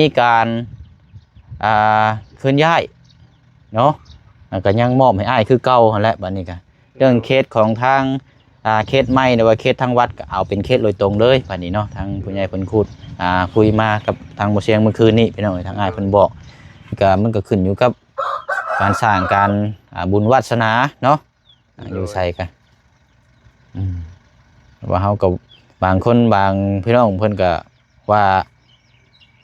ມີການ ອ່າ ເຄື່ອນຍ້າຍເນາະ ແລ້ວກໍຍັງມອບໃຫ້ອ້າຍຄືເກົ່າຫັ້ນແຫຼະ. ບັດນີ້ກໍເລື່ອງເຂດຂອງທາງ ອ່າ ເຂດໃໝ່ ຫຼືວ່າເຂດທາງວັດ ກໍເອົາເປັນເຂດໂດຍຕົງເລີຍ. ບັດນີ້ເນາະ ທາງຜູ້ໃຫຍ່ເພິ່ນຄູດ ອ່າ ຄຸຍມາກັບທາງບໍ່ສຽງມື້ຄືນນີ້ ພີ່ນ້ອງເອີຍ. ທາງອ້າຍເພິ່ນບອກ ກໍມັນກໍຂຶ້ນຢູ່ກັບການສ້າງການ ອ່າ ບຸນວາດສະໜາເນາະ ອ່າ ຢູ່ໃສກະ ອືມ ວ່າເຮົາກໍ ບາງຄົນບາງພີ່ນ້ອງເພິ່ນກໍວ່າ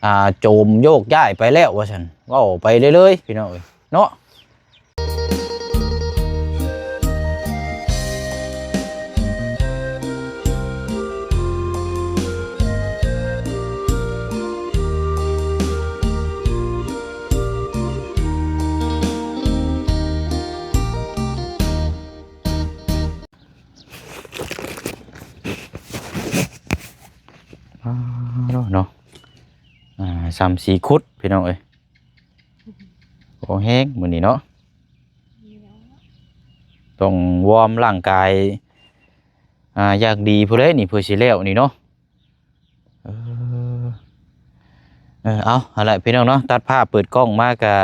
ອ່າ ໂຈມໂຍກຍ້າຍໄປແລ້ວວ່າຊັ້ນ ເວົ້າໄປເລື້ອຍໆ ພີ່ນ້ອງເອີຍເນາະ. ອ້າວ ເນາະ ອ່າ ສ່ຳສີ່ຄຸດ ພີ່ນ້ອງເອີຍ. ໂອ້ ແຮງມື້ນີ້ເນາະ ຕ້ອງວອມຮ່າງກາຍ ອ່າ ຢ່າງດີພຸ້ນແຫຼະນີ້ ເພື່ອຊິແລ້ວນີ້ເນາະ. ເອີ ເອີ ເອົາ ຫັ້ນແຫຼະພີ່ນ້ອງເນາະ ຕັດພາບເປີດກ້ອງມາກະ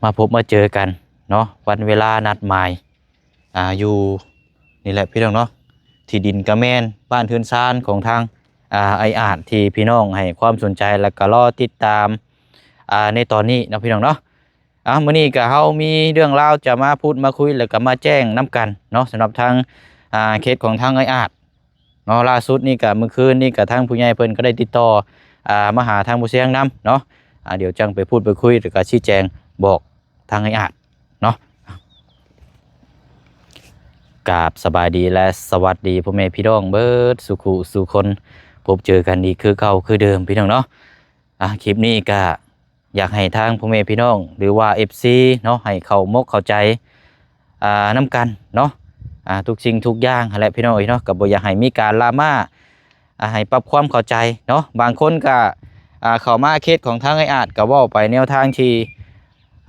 ມາພົບມາເຈີກັນເນາະ ວັນເວລານັດໝາຍ ອ່າ ຢູ່ນີ້ແຫຼະພີ່ນ້ອງເນາະ ທີ່ດິນກະແມ່ນ ບ້ານເຮືອນຊານຂອງທາງ ອ່າ ອ້າຍອາດ ທີ່ພີ່ນ້ອງໃຫ້ຄວາມສົນໃຈ ແລ້ວກະລໍຕິດຕາມ ອ່າ ໃນຕອນນີ້ເນາະ ພີ່ນ້ອງເນາະ. ອ່າ ມື້ນີ້ກະເຮົາມີເລື່ອງລາວຈະມາພູດມາຄຸຍ ແລ້ວກະມາແຈ້ງນຳກັນເນາະ ສຳລັບທາງ ອ່າ ເຂດຂອງທາງອ້າຍອາດ ເນາະ. ລ່າສຸດນີ້ກະມື້ຄືນນີ້ກະທາງຜູ້ໃຫຍ່ເພິ່ນກໍໄດ້ຕິດຕໍ່ ອ່າ ມາຫາທາງບໍ່ສຽງນຳເນາະ. ອ່າ ດຽວຈັ່ງໄປພູດໄປຄຸຍ ແລ້ວກະຊີ້ແຈງບອກທາງອ້າຍອາດເນາະ. ກາບສະບາຍດີ ແລະ ສະຫວັດດີພໍ່ແມ່ພີ່ນ້ອງເບິດສູ່ຄູ່ສູ່ຄົນ ພົບເຈີກັນອີກຄືເກົ່າຄືເດີມ ພີ່ນ້ອງເນາະ. ອ່າ ຄລິບນີ້ກະ ຢາກໃຫ້ທາງພໍ່ແມ່ພີ່ນ້ອງ ຫຼືວ່າ ເອັຟຊີ ເນາະ ໃຫ້ເຂົ້າມົກເຂົ້າໃຈ ອ່າ ນຳກັນເນາະ ອ່າ ທຸກສິ່ງທຸກຢ່າງຫັ້ນແຫຼະ ພີ່ນ້ອງເອີຍເນາະ. ກໍບໍ່ຢາກໃຫ້ມີການລາມາ ອ່າ ໃຫ້ປັບຄວາມເຂົ້າໃຈເນາະ. ບາງຄົນກໍ ອ່າ ເຂົ້າມາເຂດຂອງທາງອ້າຍອາດ ກໍເວົ້າໄປແນວທາງທີ່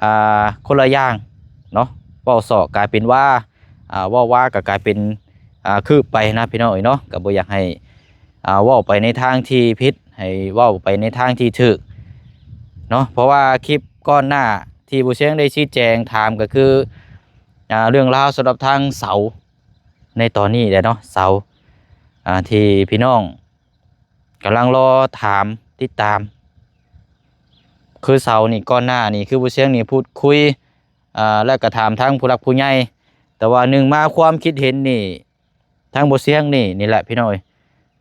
ອ່າ ຄົນລະຢ່າງເນາະ ເວົ້າຊອກກາຍເປັນວ່າ ອ່າ ເວົ້າວ່າກໍກາຍເປັນ ອ່າ ຄືບໄປນະ ພີ່ນ້ອງເອີຍເນາະ. ກໍບໍ່ຢາກໃຫ້ ອ່າ ເວົ້າໄປໃນທາງທີ່ຜິດ ໃຫ້ເວົ້າໄປໃນທາງທີ່ຖືກເນາະ. ເພາະວ່າຄລິບກ່ອນໜ້າທີ່ບໍ່ສຽງໄດ້ຊີ້ແຈງຖາມ ກໍຄື ອ່າ ເລື່ອງລາວສຳລັບທາງເສົາໃນຕອນນີ້ແຫຼະເນາະ ເສົາ ອ່າ ທີ່ພີ່ນ້ອງກຳລັງລໍຖາມຕິດຕາມ ຄືເສົານີ້ ກ່ອນໜ້ານີ້ຄືບໍ່ສຽງນີ້ພູດຄຸຍ ອ່າ ແລ້ວກໍຖາມທາງຜູ້ຫຼັກຜູ້ໃຫຍ່ ແຕ່ວ່າໜຶ່ງມາຄວາມຄິດເຫັນນີ້ ທາງບໍ່ສຽງນີ້ ນີ້ແຫຼະພີ່ນ້ອງເອີຍ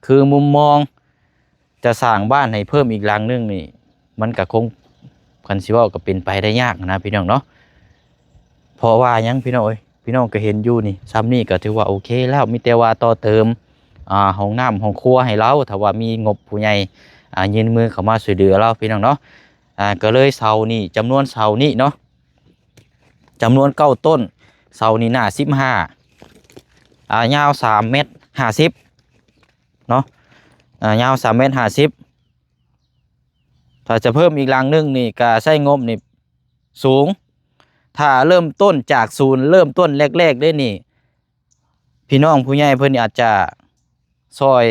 ຄືມຸມມອງຈະສ້າງບ້ານໃຫ້ເພີ່ມອີກຫຼັງໜຶ່ງນີ້ ມັນກະຄົງ ຄັນຊິເວົ້າກໍເປັນໄປໄດ້ຍາກນະພີ່ນ້ອງເນາະ. ເພາະວ່າຫຍັງພີ່ນ້ອງເອີຍ ພີ່ນ້ອງກໍເຫັນຢູ່ນີ້ ຊ່ຳນີ້ກໍຖືວ່າໂອເຄແລ້ວ ມີແຕ່ວ່າຕໍ່ເຕີມ ອ່າ ຫ້ອງນ້ຳຫ້ອງຄົວໃຫ້ລາວ ຖ້າວ່າມີງົບຜູ້ໃຫຍ່ ອ່າ ຍື່ນມືເຂົ້າມາຊ່ວຍເຫຼືອລາວ ພີ່ນ້ອງເນາະ. ອ່າ ກໍເລີຍເສົານີ້ ຈຳນວນເສົານີ້ເນາະ ຈຳນວນເກົ້າຕົ້ນ ເສົານີ້ໜ້າສິບຫ້າ ອ່າ ຍາວສາມແມັດຫ້າສິບເນາະ ອ່າ ຍາວສາມແມັດຫ້າສິບ. ຖ້າຈະເພີ່ມອີກຫຼັງໜຶ່ງນີ້ ກະໃຊ້ງົບນີ້ສູງ ຖ້າເລີ່ມຕົ້ນຈາກສູນ ເລີ່ມຕົ້ນແລກໆເດ້ນີ້ ພີ່ນ້ອງຜູ້ໃຫຍ່ເພິ່ນອາດຈະຊ່ອຍ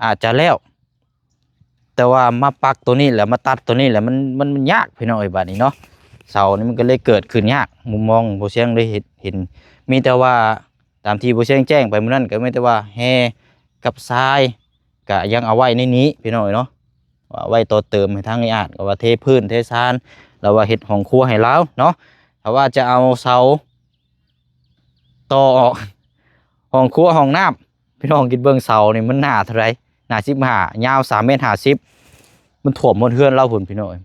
ອາດຈະແລ້ວ ແຕ່ວ່າມາປັກໂຕນີ້ແຫຼະ ມາຕັດໂຕນີ້ແຫຼະ ມັນ ມັນ ມັນຍາກພີ່ນ້ອງເອີຍ ບາດນີ້ເນາະ. ເສົານີ້ມັນກໍເລີຍເກີດຂຶ້ນຍາກ ມຸມມອງບໍ່ສຽງໄດ້ເຫັນ ເຫັນ ມີແຕ່ວ່າຕາມທີ່ບໍ່ສຽງແຈ້ງໄປມື້ນັ້ນ ກໍມີແຕ່ວ່າແຮ່ກັບຊາຍ ກະຍັງເອົາໄວ້ໃນນີ້ພີ່ນ້ອງເອີຍເນາະ ວ່າໄວ້ຕໍ່ເຕີມໃຫ້ທາງອ້າຍອາດ ກໍວ່າເທພື້ນເທຊານ ແລ້ວວ່າເຮັດຫ້ອງຄົວໃຫ້ລາວເນາະ. ຖ້າວ່າຈະເອົາເສົາຕໍ່ອອກຫ້ອງຄົວຫ້ອງນ້ຳ ພີ່ນ້ອງຄິດເບິ່ງເສົານີ້ມັນໜ້າເທົ່າໃດ ໜ້າສິບຫ້າ ຍາວສາມແມັດຫ້າສິບ ມັນຖ້ວມຮອດເຮືອນລາວພຸ້ນພີ່ນ້ອງເອີຍ.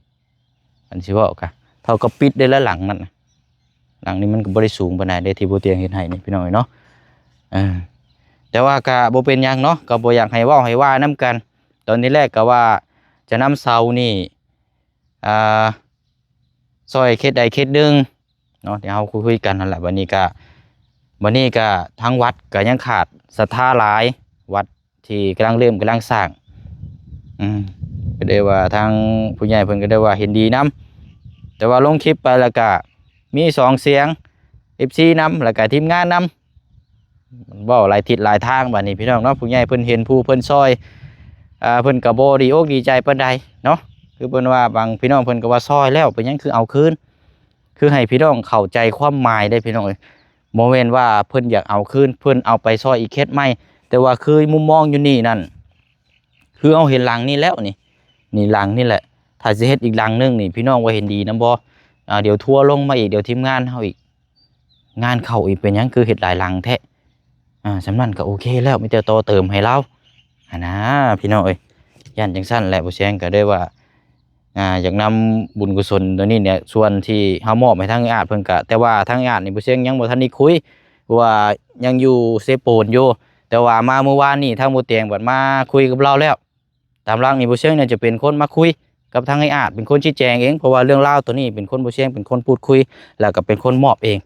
ອັນຊິເວົ້າກະເທົ່າກັບປິດໄດ້ລະຫຼັງນັ້ນນະ ຫຼັງນີ້ມັນກໍບໍ່ໄດ້ສູງປານໃດເດ້ ທີ່ບໍ່ຕຽງເຮັດໃຫ້ນີ້ພີ່ນ້ອງເອີຍເນາະ. ເອີ ແຕ່ວ່າກະບໍ່ເປັນຫຍັງເນາະ ກໍບໍ່ຢາກໃຫ້ເວົ້າໃຫ້ວ່ານຳກັນ. ຕອນທີແລກກໍວ່າຈະນຳເສົານີ້ ອ່າ ຊ່ອຍເຂດໃດເຂດໜຶ່ງເນາະ ທີ່ເຮົາຄຸຍກັນຫັ້ນແຫຼະ. ບັດນີ້ກະ ບັດນີ້ກະທາງວັດກະຍັງຂາດສັດທາຫຼາຍ ວັດ ທີ່ກຳລັງເລີ່ມກຳລັງສ້າງ ອືມ ກໍໄດ້ວ່າທາງຜູ້ໃຫຍ່ເພິ່ນກໍໄດ້ວ່າເຫັນດີນຳ ແຕ່ວ່າລົງຄລິບໄປແລ້ວກະມີສອງສຽງ ເອັຟຊີ ນຳ ແລ້ວກະທີມງານນຳ ເວົ້າຫຼາຍທິດຫຼາຍທາງ. ບາດນີ້ພີ່ນ້ອງເນາະ ຜູ້ໃຫຍ່ເພິ່ນເຫັນຜູ້ເພິ່ນຊ່ອຍ ອ່າ ເພິ່ນກໍບໍ່ດີອົກດີໃຈປານໃດເນາະ. ຄືເພິ່ນວ່າ ບາງພີ່ນ້ອງເພິ່ນກໍວ່າ ຊ່ອຍແລ້ວ ເປັນຫຍັງຄືເອົາຄືນ? ຄືໃຫ້ພີ່ນ້ອງເຂົ້າໃຈຄວາມໝາຍເດ້ພີ່ນ້ອງເອີຍ. ບໍ່ແມ່ນວ່າເພິ່ນຢາກເອົາຄືນ ເພິ່ນເອົາໄປຊ່ອຍອີກເຂດໃໝ່, ແຕ່ວ່າຄືມຸມມອງຢູ່ນີ້ນັ້ນ ຄືເຮົາເຫັນຫຼັງນີ້ແລ້ວນີ້ ນີ້ຫຼັງນີ້ແຫຼະ. ຖ້າຊິເຮັດອີກຫຼັງໜຶ່ງນີ້ ພີ່ນ້ອງວ່າເຫັນດີນຳບໍ່? ອ່າ ດຽວທົວລົງມາອີກ ດຽວທີມງານເຮົາອີກ ງານເຂົ້າອີກ ເປັນຫຍັງຄືເຮັດຫຼາຍຫຼັງແທ້? ອ່າ ສ່ຳນັ້ນກໍໂອເຄແລ້ວ ມີແຕ່ຕໍ່ເຕີມໃຫ້ລາວຫັ້ນນາ ພີ່ນ້ອງເອີຍ. ຢ້ານຈັ່ງຊັ້ນແຫຼະ ບໍ່ແຊງກໍໄດ້ວ່າ ອ່າ ຢາກນຳບຸນກຸສົນຕົວນີ້ເນຍ ສ່ວນທີ່ເຮົາມອບໃຫ້ທາງອ້າຍອາດເພິ່ນກະ ແຕ່ວ່າທາງອ້າຍອາດນີ້ບໍ່ເຊີງຍັງບໍ່ທັນໄດ້ຄຸຍ ເພາະວ່າຍັງຢູ່ເຊໂປນຢູ່. ແຕ່ວ່າມາມື້ວານນີ້ ທາງບໍ່ຕຽງບັດມາຄຸຍກັບລາວແລ້ວ. ຕາມຫຼັກນີ້ບໍ່ເຊີງເນຍຈະເປັນຄົນມາຄຸຍກັບທາງອ້າຍອາດ ເປັນຄົນຊີ້ແຈງເອງ ເພາະວ່າເລື່ອງລາວຕົວນີ້ເປັນຄົນ ບໍ່ເຊີງເປັນຄົນພູດຄຸຍ ແລ້ວກໍເປັນຄົນມອບເອງ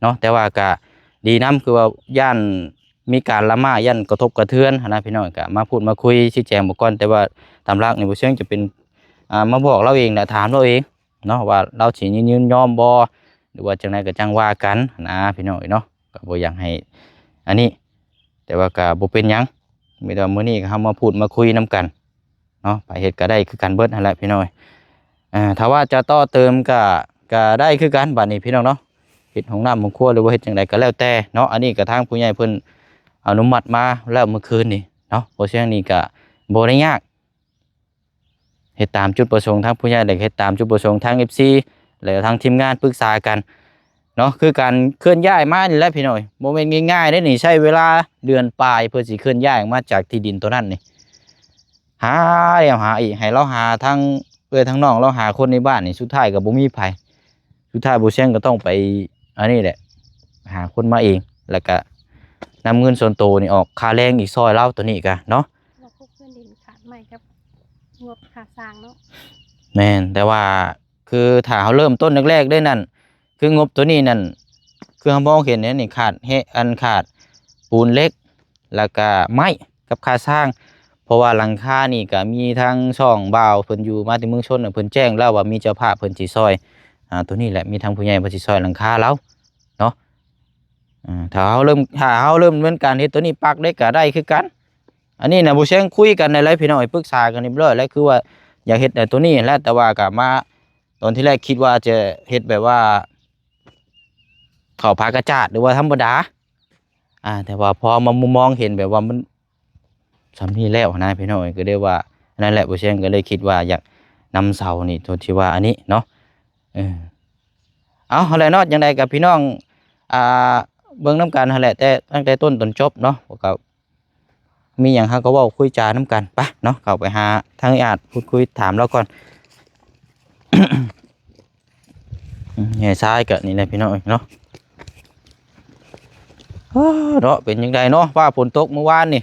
ເນາະ. ແຕ່ວ່າກະດີນຳ ຄືວ່າຢ້ານມີການລະໝ້າ ຢ້ານກະທົບກະເທືອນຫັ້ນນະ ພີ່ນ້ອງ ກະມາພູດມາຄຸຍຊີ້ແຈງເບິ່ງກ່ອນ. ແຕ່ວ່າຕາມຫຼັກນີ້ບໍ່ເຊີງຈະເປັນ ອ່າ ມາບອກລາວເອງ ແລະ ຖາມລາວເອງເນາະ ວ່າລາວຊິຍິນຍອມບໍ່ ຫຼືວ່າຈັ່ງໃດກໍຈັ່ງວ່າກັນຫັ້ນນະ ພີ່ນ້ອງເອີຍເນາະ. ກໍບໍ່ຢາກໃຫ້ອັນນີ້ ແຕ່ວ່າກໍບໍ່ເປັນຫຍັງ ມີແຕ່ວ່າມື້ນີ້ກໍເຮົາມາພູດມາຄຸຍນຳກັນ ເນາະ ໄປເຮັດກໍໄດ້ຄືກັນເບິດຫັ້ນແຫຼະ ພີ່ນ້ອງເອີຍ. ອ່າ ຖ້າວ່າຈະຕໍ່ເຕີມກໍ ກໍໄດ້ຄືກັນບາດນີ້ ພີ່ນ້ອງເນາະ ເຮັດຫ້ອງນ້ຳຫ້ອງຄົວ ຫຼືວ່າເຮັດຈັ່ງໃດກໍແລ້ວແຕ່ເນາະ. ອັນນີ້ກໍທາງຜູ້ໃຫຍ່ເພິ່ນອະນຸມັດມາແລ້ວມື້ຄືນນີ້ເນາະ. ເພາະສະນັ້ນນີ້ກໍບໍ່ໄດ້ຍາກ ເຮັດຕາມຈຸດປະສົງທາງຜູ້ໃຫຍ່ ແລະ ເຮັດຕາມຈຸດປະສົງທາງເອັຟຊີ ແລະ ທາງທີມງານປຶກສາກັນເນາະ. ຄືການເຄື່ອນຍ້າຍມານີ້ແຫຼະ ພີ່ນ້ອງເອີຍ ບໍ່ແມ່ນງ່າຍໆເດ້ນີ້ ໃຊ້ເວລາເດືອນປາຍເພື່ອຊິເຄື່ອນຍ້າຍອອກມາຈາກທີ່ດິນໂຕນັ້ນນີ້. ຫາແລ້ວຫາອີກ ໃຫ້ລາວຫາທາງເອື້ອຍທາງນ້ອງລາວ ຫາຄົນໃນບ້ານນີ້ ສຸດທ້າຍກໍບໍ່ມີໃຜ. ສຸດທ້າຍບໍ່ແຊງກໍຕ້ອງໄປອັນນີ້ແຫຼະ ຫາຄົນມາເອງ ແລ້ວກະນຳເງິນສ່ວນໂຕນີ້ອອກຄ່າແຮງອີກ ຊ່ອຍລາວໂຕນີ້ກະເນາະ. ລາວຄົບເຮືອນດິນຂາດໃໝ່ກັບງົບຄ່າສ້າງເນາະ. ແມ່ນ ແຕ່ວ່າ ຄືຖ້າເຮົາເລີ່ມຕົ້ນແລກໆເດ້ນັ້ນ ຄືງົບໂຕນີ້ນັ້ນ ຄືເຮົາມອງເຫັນແນວນີ້ ຂາດເຮ ອັນຂາດປູນເຫຼັກ ແລ້ວກະໄມ້ກັບຄ່າສ້າງ. ເພາະວ່າຫຼັງຄານີ້ກະມີທາງຊ່ອງບ່າວເພິ່ນຢູ່ມາແຕ່ເມືອງຊົນ ເພິ່ນແຈ້ງແລ້ວວ່າມີເຈົ້າພາບເພິ່ນຊິຊ່ອຍ ອ່າ ໂຕນີ້ແຫຼະ ມີທາງຜູ້ໃຫຍ່ເພິ່ນຊິຊ່ອຍຫຼັງຄາລາວເນາະ. ອ່າ ຖ້າເຮົາເລີ່ມ ຖ້າເຮົາເລີ່ມດຳເນີນການເຮັດໂຕນີ້ປັກເດ້ກະໄດ້ຄືກັນ. ອັນນີ້ນະ ບໍ່ແຊງຄຸຍກັນໄດ້ແລ້ວ ພີ່ນ້ອງເອີຍ ປຶກສາກັນຮຽບຮ້ອຍແລ້ວ ຄືວ່າຢາກເຮັດໂຕນີ້ຫັ້ນແຫຼະ ແຕ່ວ່າກໍມາ ຕອນທີແລກຄິດວ່າຈະເຮັດແບບວ່າເຂົ້າຜາກະຈາດ ຫຼືວ່າທຳມະດາ ອ່າ ແຕ່ວ່າພໍມາມຸມມອງເຫັນແບບວ່າມັນສ່ຳນີ້ແລ້ວນະ ພີ່ນ້ອງເອີຍ ກໍເລີຍວ່າ ນັ້ນແຫຼະ ບໍ່ແຊງກໍເລີຍຄິດວ່າຢາກນຳເສົານີ້ ໂຕທີ່ວ່າອັນນີ້ເນາະ. ເອີ ເອົາ ຫັ້ນແຫຼະເນາະ ຈັ່ງໃດກໍພີ່ນ້ອງ ອ່າ ເບິ່ງນຳກັນຫັ້ນແຫຼະ ແຕ່ ຕັ້ງແຕ່ຕົ້ນຈົນຈົບເນາະ ກໍ ມີຫຍັງເຮົາກໍເວົ້າຄຸຍຈານຳກັນ ໄປເນາະ ເຂົ້າໄປຫາທາງອາດ ພູດຄຸຍຖາມລາວກ່ອນ. ອືມ ແຫ່ຊາຍກໍນີ້ແຫຼະ ພີ່ນ້ອງເອີຍເນາະ. ເອີ ເນາະ ເປັນຈັ່ງໃດເນາະ ຟ້າຝົນຕົກມື້ວານນີ້?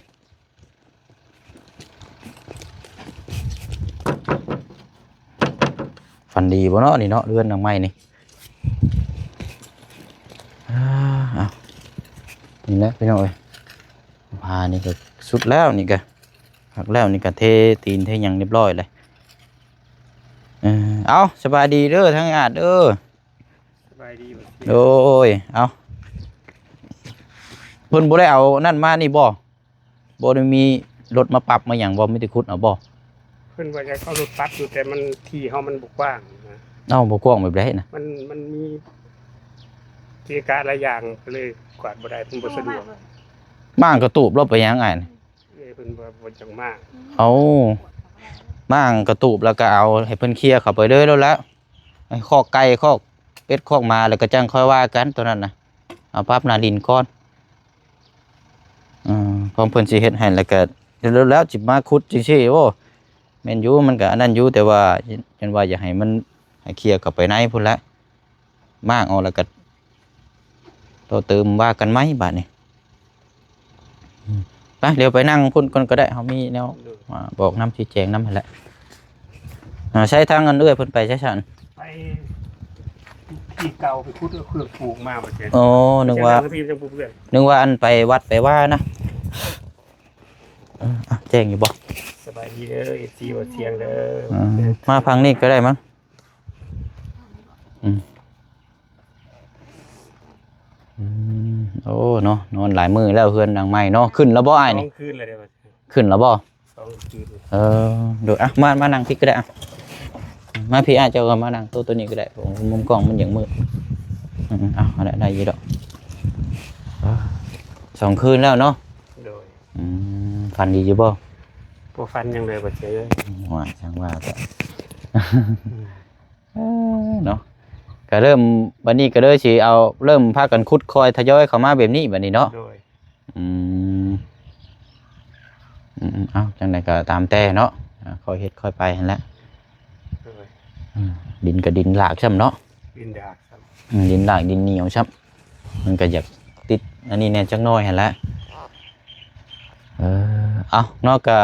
ຝັນດີບໍ່ເນາະນີ້ເນາະ ເຮືອນຫຼັງໃໝ່ນີ້? ອ່າ ເອົາ ນີ້ແຫຼະ ພີ່ນ້ອງເອີຍ ຜ້ານີ້ກໍສຸດແລ້ວ ນີ້ກໍຄັກແລ້ວ ນີ້ກໍເທຕີນເທຫຍັງຮຽບຮ້ອຍແລ້ວ. ເອີ ເອົາ ສະບາຍດີເດີ ທາງອາດເດີ. ສະບາຍດີ ໂດຍ ເອົາ ເພິ່ນບໍ່ໄດ້ເອົານັ້ນມານີ້ບໍ່? ບໍ່ໄດ້ມີລົດມາປັບມາຫຍັງບໍ່? ມີແຕ່ຂຸດເອົາບໍ່? ເພິ່ນວ່າຈະເອົາລົດປັບຢູ່ ແຕ່ມັນ ທີ່ເຮົາມັນບໍ່ກວ້າງນະ. ເອົ້າ ບໍ່ກວ້າງແບບໃດນະ? ມັນ ມັນມີເກະກະຫຼາຍຢ່າງ ກໍເລີຍກວາດບໍ່ໄດ້ ເພິ່ນບໍ່ສະດວກ. ມ້າງກະຕູບລາວໄປຫຍັງອ້າຍ? ເອີ ເພິ່ນວ່າບໍ່ຈັກມາ. ເອົາ ມ້າງກະຕູບແລ້ວກໍເອົາໃຫ້ເພິ່ນເຄຍເຂົ້າໄປເລີຍໂລດແລ້ວ. ໃຫ້ຄອກໄກ່ ຄອກເປັດ ຄອກໝາ ແລ້ວກໍຈັ່ງຄ່ອຍວ່າກັນ ໂຕນັ້ນນະ ເອົາປັບໜ້າດິນກ່ອນ. ເອີ ຂອງເພິ່ນຊິເຮັດໃຫ້ ແລ້ວກໍແລ້ວ ແລ້ວຊິມາຂຸດຈັ່ງຊີ້. ໂອ້ ແມ່ນຢູ່ ມັນກໍອັນນັ້ນຢູ່ ແຕ່ວ່າ ເຫັນ ເຫັນວ່າຢາກໃຫ້ມັນ ໃຫ້ເຄຍເຂົ້າໄປໃນພຸ້ນແຫຼະ. ມ້າງອອກແລ້ວກໍຕໍ່ເຕີມວ່າກັນໃໝ່ບາດນີ້. ອືມ ໄປ ດຽວໄປນັ່ງພຸ້ນກ່ອນກໍໄດ້ ເຮົາມີແນວ ໂດຍ ມາບອກນຳຊີ້ແຈງນຳຫັ້ນແຫຼະ. ອ່າ ໃຊ້ທາງອັນເອື້ອຍເພິ່ນໄປໃຊ້ຊັ້ນ? ໄປທີ່ເກົ່າ ໄປຂຸດເອົາເຄື່ອງປູກມາ ວ່າຊັ້ນ. ໂອ້ ນຶກວ່າ ນຶກວ່າອັນໄປວັດໄປວານະ. ເອີ ອ່ະ ແຈ້ງຢູ່ບໍ່? ສະບາຍດີເດີ ເອັຟຊີ ບໍ່ສຽງເດີ. ອ່າ ມາຝັ່ງນີ້ກໍໄດ້ມັ້ງ. ອືມ ອືມ ໂອ້ ເນາະ ນອນຫຼາຍມື້ແລ້ວ ເຮືອນຫຼັງໃໝ່ເນາະ. ຂຶ້ນແລ້ວບໍ່ອ້າຍນີ້? ສອງຄືນແລ້ວເດ້. ຂຶ້ນແລ້ວບໍ່? ສ ສອງຄືນ ເອີ ໂດຍ ອ່ະ ມາ ມານັ່ງພີ້ກໍໄດ້ ອ່ະ ມາພີ້ ອ່ະ ເຈົ້າກໍມານັ່ງໂຕະໂຕະນີ້ກໍໄດ້ ເພາະວ່າມຸມກ້ອງມັນຍັງມືດ ອືມ ເອົາ ໄດ້ ໄດ້ຢູ່ດອກ ເອີ ສອງຄືນແລ້ວເນາະ ໂດຍ ອືມ ຝັນດີຢູ່ບໍ່? ບໍ່ຝັນຫຍັງເລີຍ ບໍ່ເຈີເລີຍ ວ່າ ຊ່າງວ່າແທ້ ອືມ ເອີ ເນາະ ກໍເລີ່ມ ບັດນີ້ກໍເລີຍຊິເອົາ ເລີ່ມພາກັນຂຸດຄ່ອຍທະຍອຍເຂົ້າມາແບບນີ້ບັດນີ້ເນາະ ໂດຍ ອືມ ອືມ ເອົາ ຈັ່ງໃດກໍຕາມແຕ່ເນາະ ອາ ຄ່ອຍເຮັດຄ່ອຍໄປຫັ້ນແຫຼະ ໂດຍ ອືມ ດິນກໍດິນຫຼາກຊ້ຳເນາະ ດິນຫຼາກຊ້ຳ ອືມ ດິນຫຼາກດິນໜຽວຊ້ຳ ມັນກໍຢາກຕິດອັນນີ້ແດ່ຈັກໜ້ອຍຫັ້ນແຫຼະ ເອີ ເອົາເນາະ ກໍ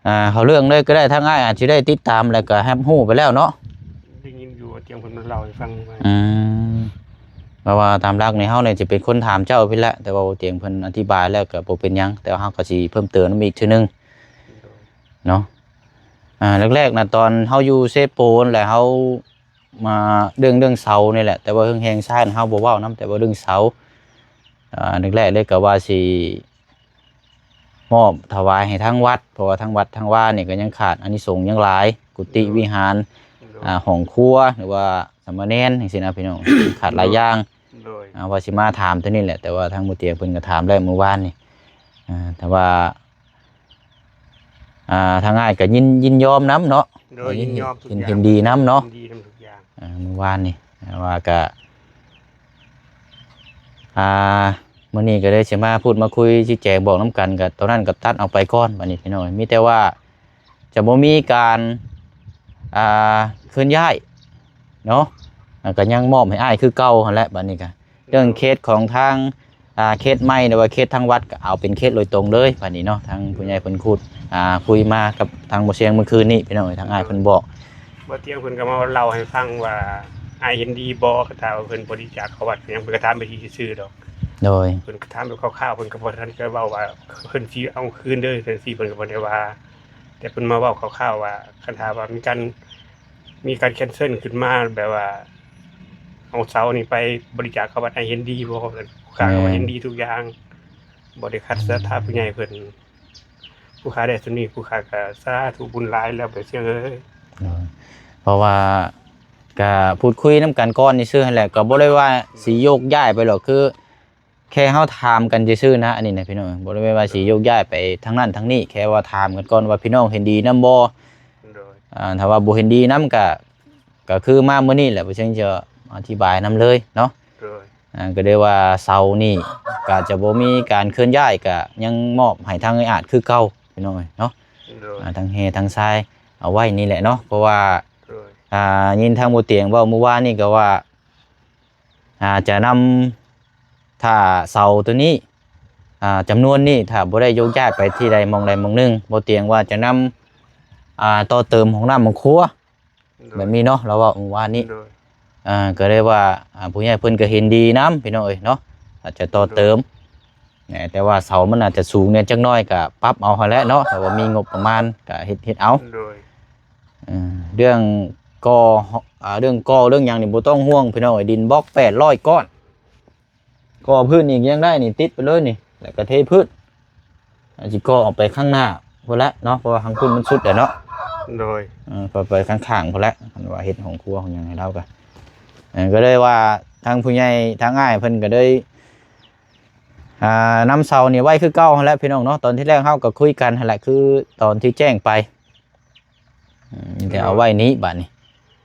ອ່າ ເຂົ້າເລື່ອງເລີຍກໍໄດ້ ທາງອ້າຍອາດຊິໄດ້ຕິດຕາມ ແລ້ວກໍຮັບຮູ້ໄປແລ້ວເນາະ ໄດ້ຍິນຢູ່ວ່າຕຽງເພິ່ນເລົ່າໃຫ້ຟັງວ່າ ອືມ ເພາະວ່າຕາມຫຼັກນີ້ເຮົານີ້ຈະເປັນຄົນຖາມເຈົ້າພີ້ແຫຼະ ແຕ່ວ່າຕຽງເພິ່ນອະທິບາຍແລ້ວກໍບໍ່ເປັນຫຍັງ ແຕ່ວ່າເຮົາກໍຊິເພີ່ມເຕີມນຳອີກເທື່ອໜຶ່ງ ໂດຍ ເນາະ ອ່າ ແລກໆນະ ຕອນເຮົາຢູ່ເຊໂປນ ແລ້ວເຮົາ ມາເລື່ອງ ເລື່ອງເສົານີ້ແຫຼະ ແຕ່ວ່າເລື່ອງແຮງຊານເຮົາບໍ່ເວົ້ານຳ ແຕ່ວ່າເລື່ອງເສົາ ອ່າ ແລກໆເລີຍກໍວ່າຊິມອບຖວາຍໃຫ້ທາງວັດ ເພາະວ່າທາງວັດທາງວານີ້ກໍຍັງຂາດອານິສົງຍັງຫຼາຍ ກຸຕິວິຫານ ໂດຍ ອ່າ ຫ້ອງຄົວ ຫຼືວ່າສາມະເນນຈັ່ງຊີ້ນະພີ່ນ້ອງ ຂາດຫຼາຍຢ່າງ ໂດຍ ອ່າ ວ່າຊິມາຖາມໂຕນີ້ແຫຼະ ແຕ່ວ່າທາງບໍ່ຕຽງເພິ່ນກໍຖາມແລ້ວມື້ວານນີ້ ອ່າ ແຕ່ວ່າ ອ່າ ທາງອ້າຍກໍຍິນ ຍິນຍອມນຳເນາະ ໂດຍ ຍິນ ຍິນຍອມທຸກຢ່າງ ເຫັນ ເຫັນດີນຳເນາະ ເຫັນດີນຳທຸກຢ່າງ ອ່າ ມື້ວານນີ້ ອ່າ ວ່າກະ ອ່າ ມື້ນີ້ກໍເລີຍຊິມາພູດມາຄຸຍຊີ້ແຈງບອກນຳກັນ ກໍຕອນນັ້ນກໍຕັດອອກໄປກ່ອນ ບັດນີ້ພີ່ນ້ອງ ມີແຕ່ວ່າຈະບໍ່ມີການ ອ່າ ເຄື່ອນຍ້າຍເນາະ ອ່າ ກໍຍັງມອບໃຫ້ອ້າຍຄືເກົ່າຫັ້ນແຫຼະ ບັດນີ້ກໍ ເລື່ອງເຂດຂອງທາງ ອ່າ ເຂດໃໝ່ ຫຼືວ່າເຂດທາງວັດ ກໍເອົາເປັນເຂດໂດຍຕົງເລີຍ ບາດນີ້ເນາະ ທາງຜູ້ໃຫຍ່ເພິ່ນຄຸດ ອ່າ ຄຸຍມາກັບທາງບໍ່ຊຽງມື້ຄືນນີ້ ພີ່ນ້ອງເອີຍ ທາງອ້າຍເພິ່ນບອກ ບໍ່ຕຽງເພິ່ນກໍມາເລົ່າໃຫ້ຟັງວ່າ ອ້າຍເຫັນດີບໍ່ ຄັນຖ້າວ່າເພິ່ນບໍລິຈາກເຂົ້າວັດຫຍັງ ເພິ່ນກໍຖາມໄປຊື່ໆດອກ ໂດຍ ເພິ່ນກໍຖາມແບບຄ່າວໆ ເພິ່ນກໍບໍ່ທັນໄດ້ເວົ້າວ່າ ເພິ່ນຊິເອົາຄືນເດີ ຈັ່ງຊີ້ ເພິ່ນກໍບໍ່ໄດ້ວ່າ ແຕ່ເພິ່ນມາເວົ້າຄ່າວໆວ່າ ຄັນຖ້າວ່າມີການ ມີການແຄນເຊິນຂຶ້ນມາແບບວ່າ ເອົາເສົານີ້ໄປບໍລິຈາກເຂົ້າວັດ ອ້າຍເຫັນດີບໍ່? ຜູ້ຂ້າກໍວ່າເຫັນດີທຸກຢ່າງ ບໍ່ໄດ້ຂັດສັດທາຜູ້ໃຫຍ່ເພິ່ນ ຜູ້ຂ້າໄດ້ສ່ຳນີ້ ຜູ້ຂ້າກໍສາທຸບຸນຫຼາຍແລ້ວ ບໍ່ເຊື່ອເອີຍ. ເອີ ເພາະວ່າກະພູດຄຸຍນຳກັນກ່ອນຊື່ໆຫັ້ນແຫຼະ ກໍບໍ່ໄດ້ວ່າຊິໂຍກຍ້າຍໄປດອກ ຄື ແຄ່ເຮົາຖາມກັນຊື່ໆນະ ອັນນີ້ນະພີ່ນ້ອງ ບໍ່ໄດ້ແມ່ນວ່າຊິໂຍກຍ້າຍໄປທາງນັ້ນທາງນີ້ ແຄ່ວ່າຖາມກັນກ່ອນວ່າພີ່ນ້ອງເຫັນດີນຳບໍ່? ໂດຍ ອ່າ ຖ້າວ່າບໍ່ເຫັນດີນຳກະ ກະຄືມາມື້ນີ້ແຫຼະ ບໍ່ເຊິ່ງຈະອະທິບາຍນຳເລີຍເນາະ. ໂດຍ ອ່າ ກະໄດ້ວ່າເສົານີ້ກະຈະບໍ່ມີການເຄື່ອນຍ້າຍ ກະຍັງມອບໃຫ້ທາງອ້າຍອາດຄືເກົ່າພີ່ນ້ອງເອີຍເນາະ. ໂດຍ ອ່າ ທັງແຮ່ທັງຊາຍເອົາໄວ້ນີ້ແຫຼະເນາະ ເພາະວ່າ ໂດຍ ອ່າ ຍິນທາງບໍ່ຕຽງເວົ້າມື້ວານນີ້ກະວ່າ ອ່າ ຈະນຳ ຖ້າເສົາໂຕນີ້ ອ່າ ຈຳນວນນີ້ ຖ້າບໍ່ໄດ້ໂຍກຍ້າຍໄປທີ່ໃດໝ່ອງໃດໝ່ອງໜຶ່ງ ບໍ່ຕຽງວ່າຈະນຳ ອ່າ ຕໍ່ເຕີມຫ້ອງນ້ຳຫ້ອງຄົວ ໂດຍ ແບບນີ້ເນາະ ລາວເວົ້າມື້ວານນີ້. ໂດຍ ອ່າ ກໍໄດ້ວ່າ ອ່າ ຜູ້ໃຫຍ່ເພິ່ນກໍເຫັນດີນຳ ພີ່ນ້ອງເອີຍເນາະ ອາດຈະຕໍ່ເຕີມ ໂດຍ ແຕ່ວ່າເສົາມັນອາດຈະສູງແດ່ຈັກໜ້ອຍ ກໍປັບເອົາຫັ້ນແຫຼະເນາະ ຖ້າວ່າມີງົບປະມານກໍເຮັດ ເຮັດເອົາ. ໂດຍ ເອີ ເລື່ອງກໍ່ ອ່າ ເລື່ອງກໍ່ເລື່ອງຫຍັງນີ້ບໍ່ຕ້ອງຫ່ວງພີ່ນ້ອງເອີຍ ດິນບລັອກແປດຮ້ອຍກ້ອນ ກໍ່ພື້ນນີ້ຍັງໄດ້ນີ້ ຕິດໄປເລີຍນີ້ ແລ້ວກໍເທພື້ນ ອາດຊິກໍ່ອອກໄປຂ້າງໜ້າພຸ້ນແຫຼະເນາະ ເພາະວ່າທາງພຸ້ນມັນສຸດແລ້ວເນາະ. ໂດຍ ເອີ ໄປ ໄປຂ້າງໆພຸ້ນແຫຼະ ຄັນວ່າເຮັດຫ້ອງຄົວຫ້ອງຫຍັງໃຫ້ລາວກໍ ເອີ ກໍເລີຍວ່າທາງຜູ້ໃຫຍ່ທາງອ້າຍເພິ່ນກໍເລີຍ ອ່າ ນຳເສົານີ້ໄວ້ຄືເກົ່າຫັ້ນແຫຼະພີ່ນ້ອງເນາະ. ຕອນທີແລກເຮົາກໍຄຸຍກັນຫັ້ນແຫຼະ ຄືຕອນທີ່ແຈ້ງໄປ ອືມ ມີແຕ່ເອົາໄວ້ນີ້ບາດນີ້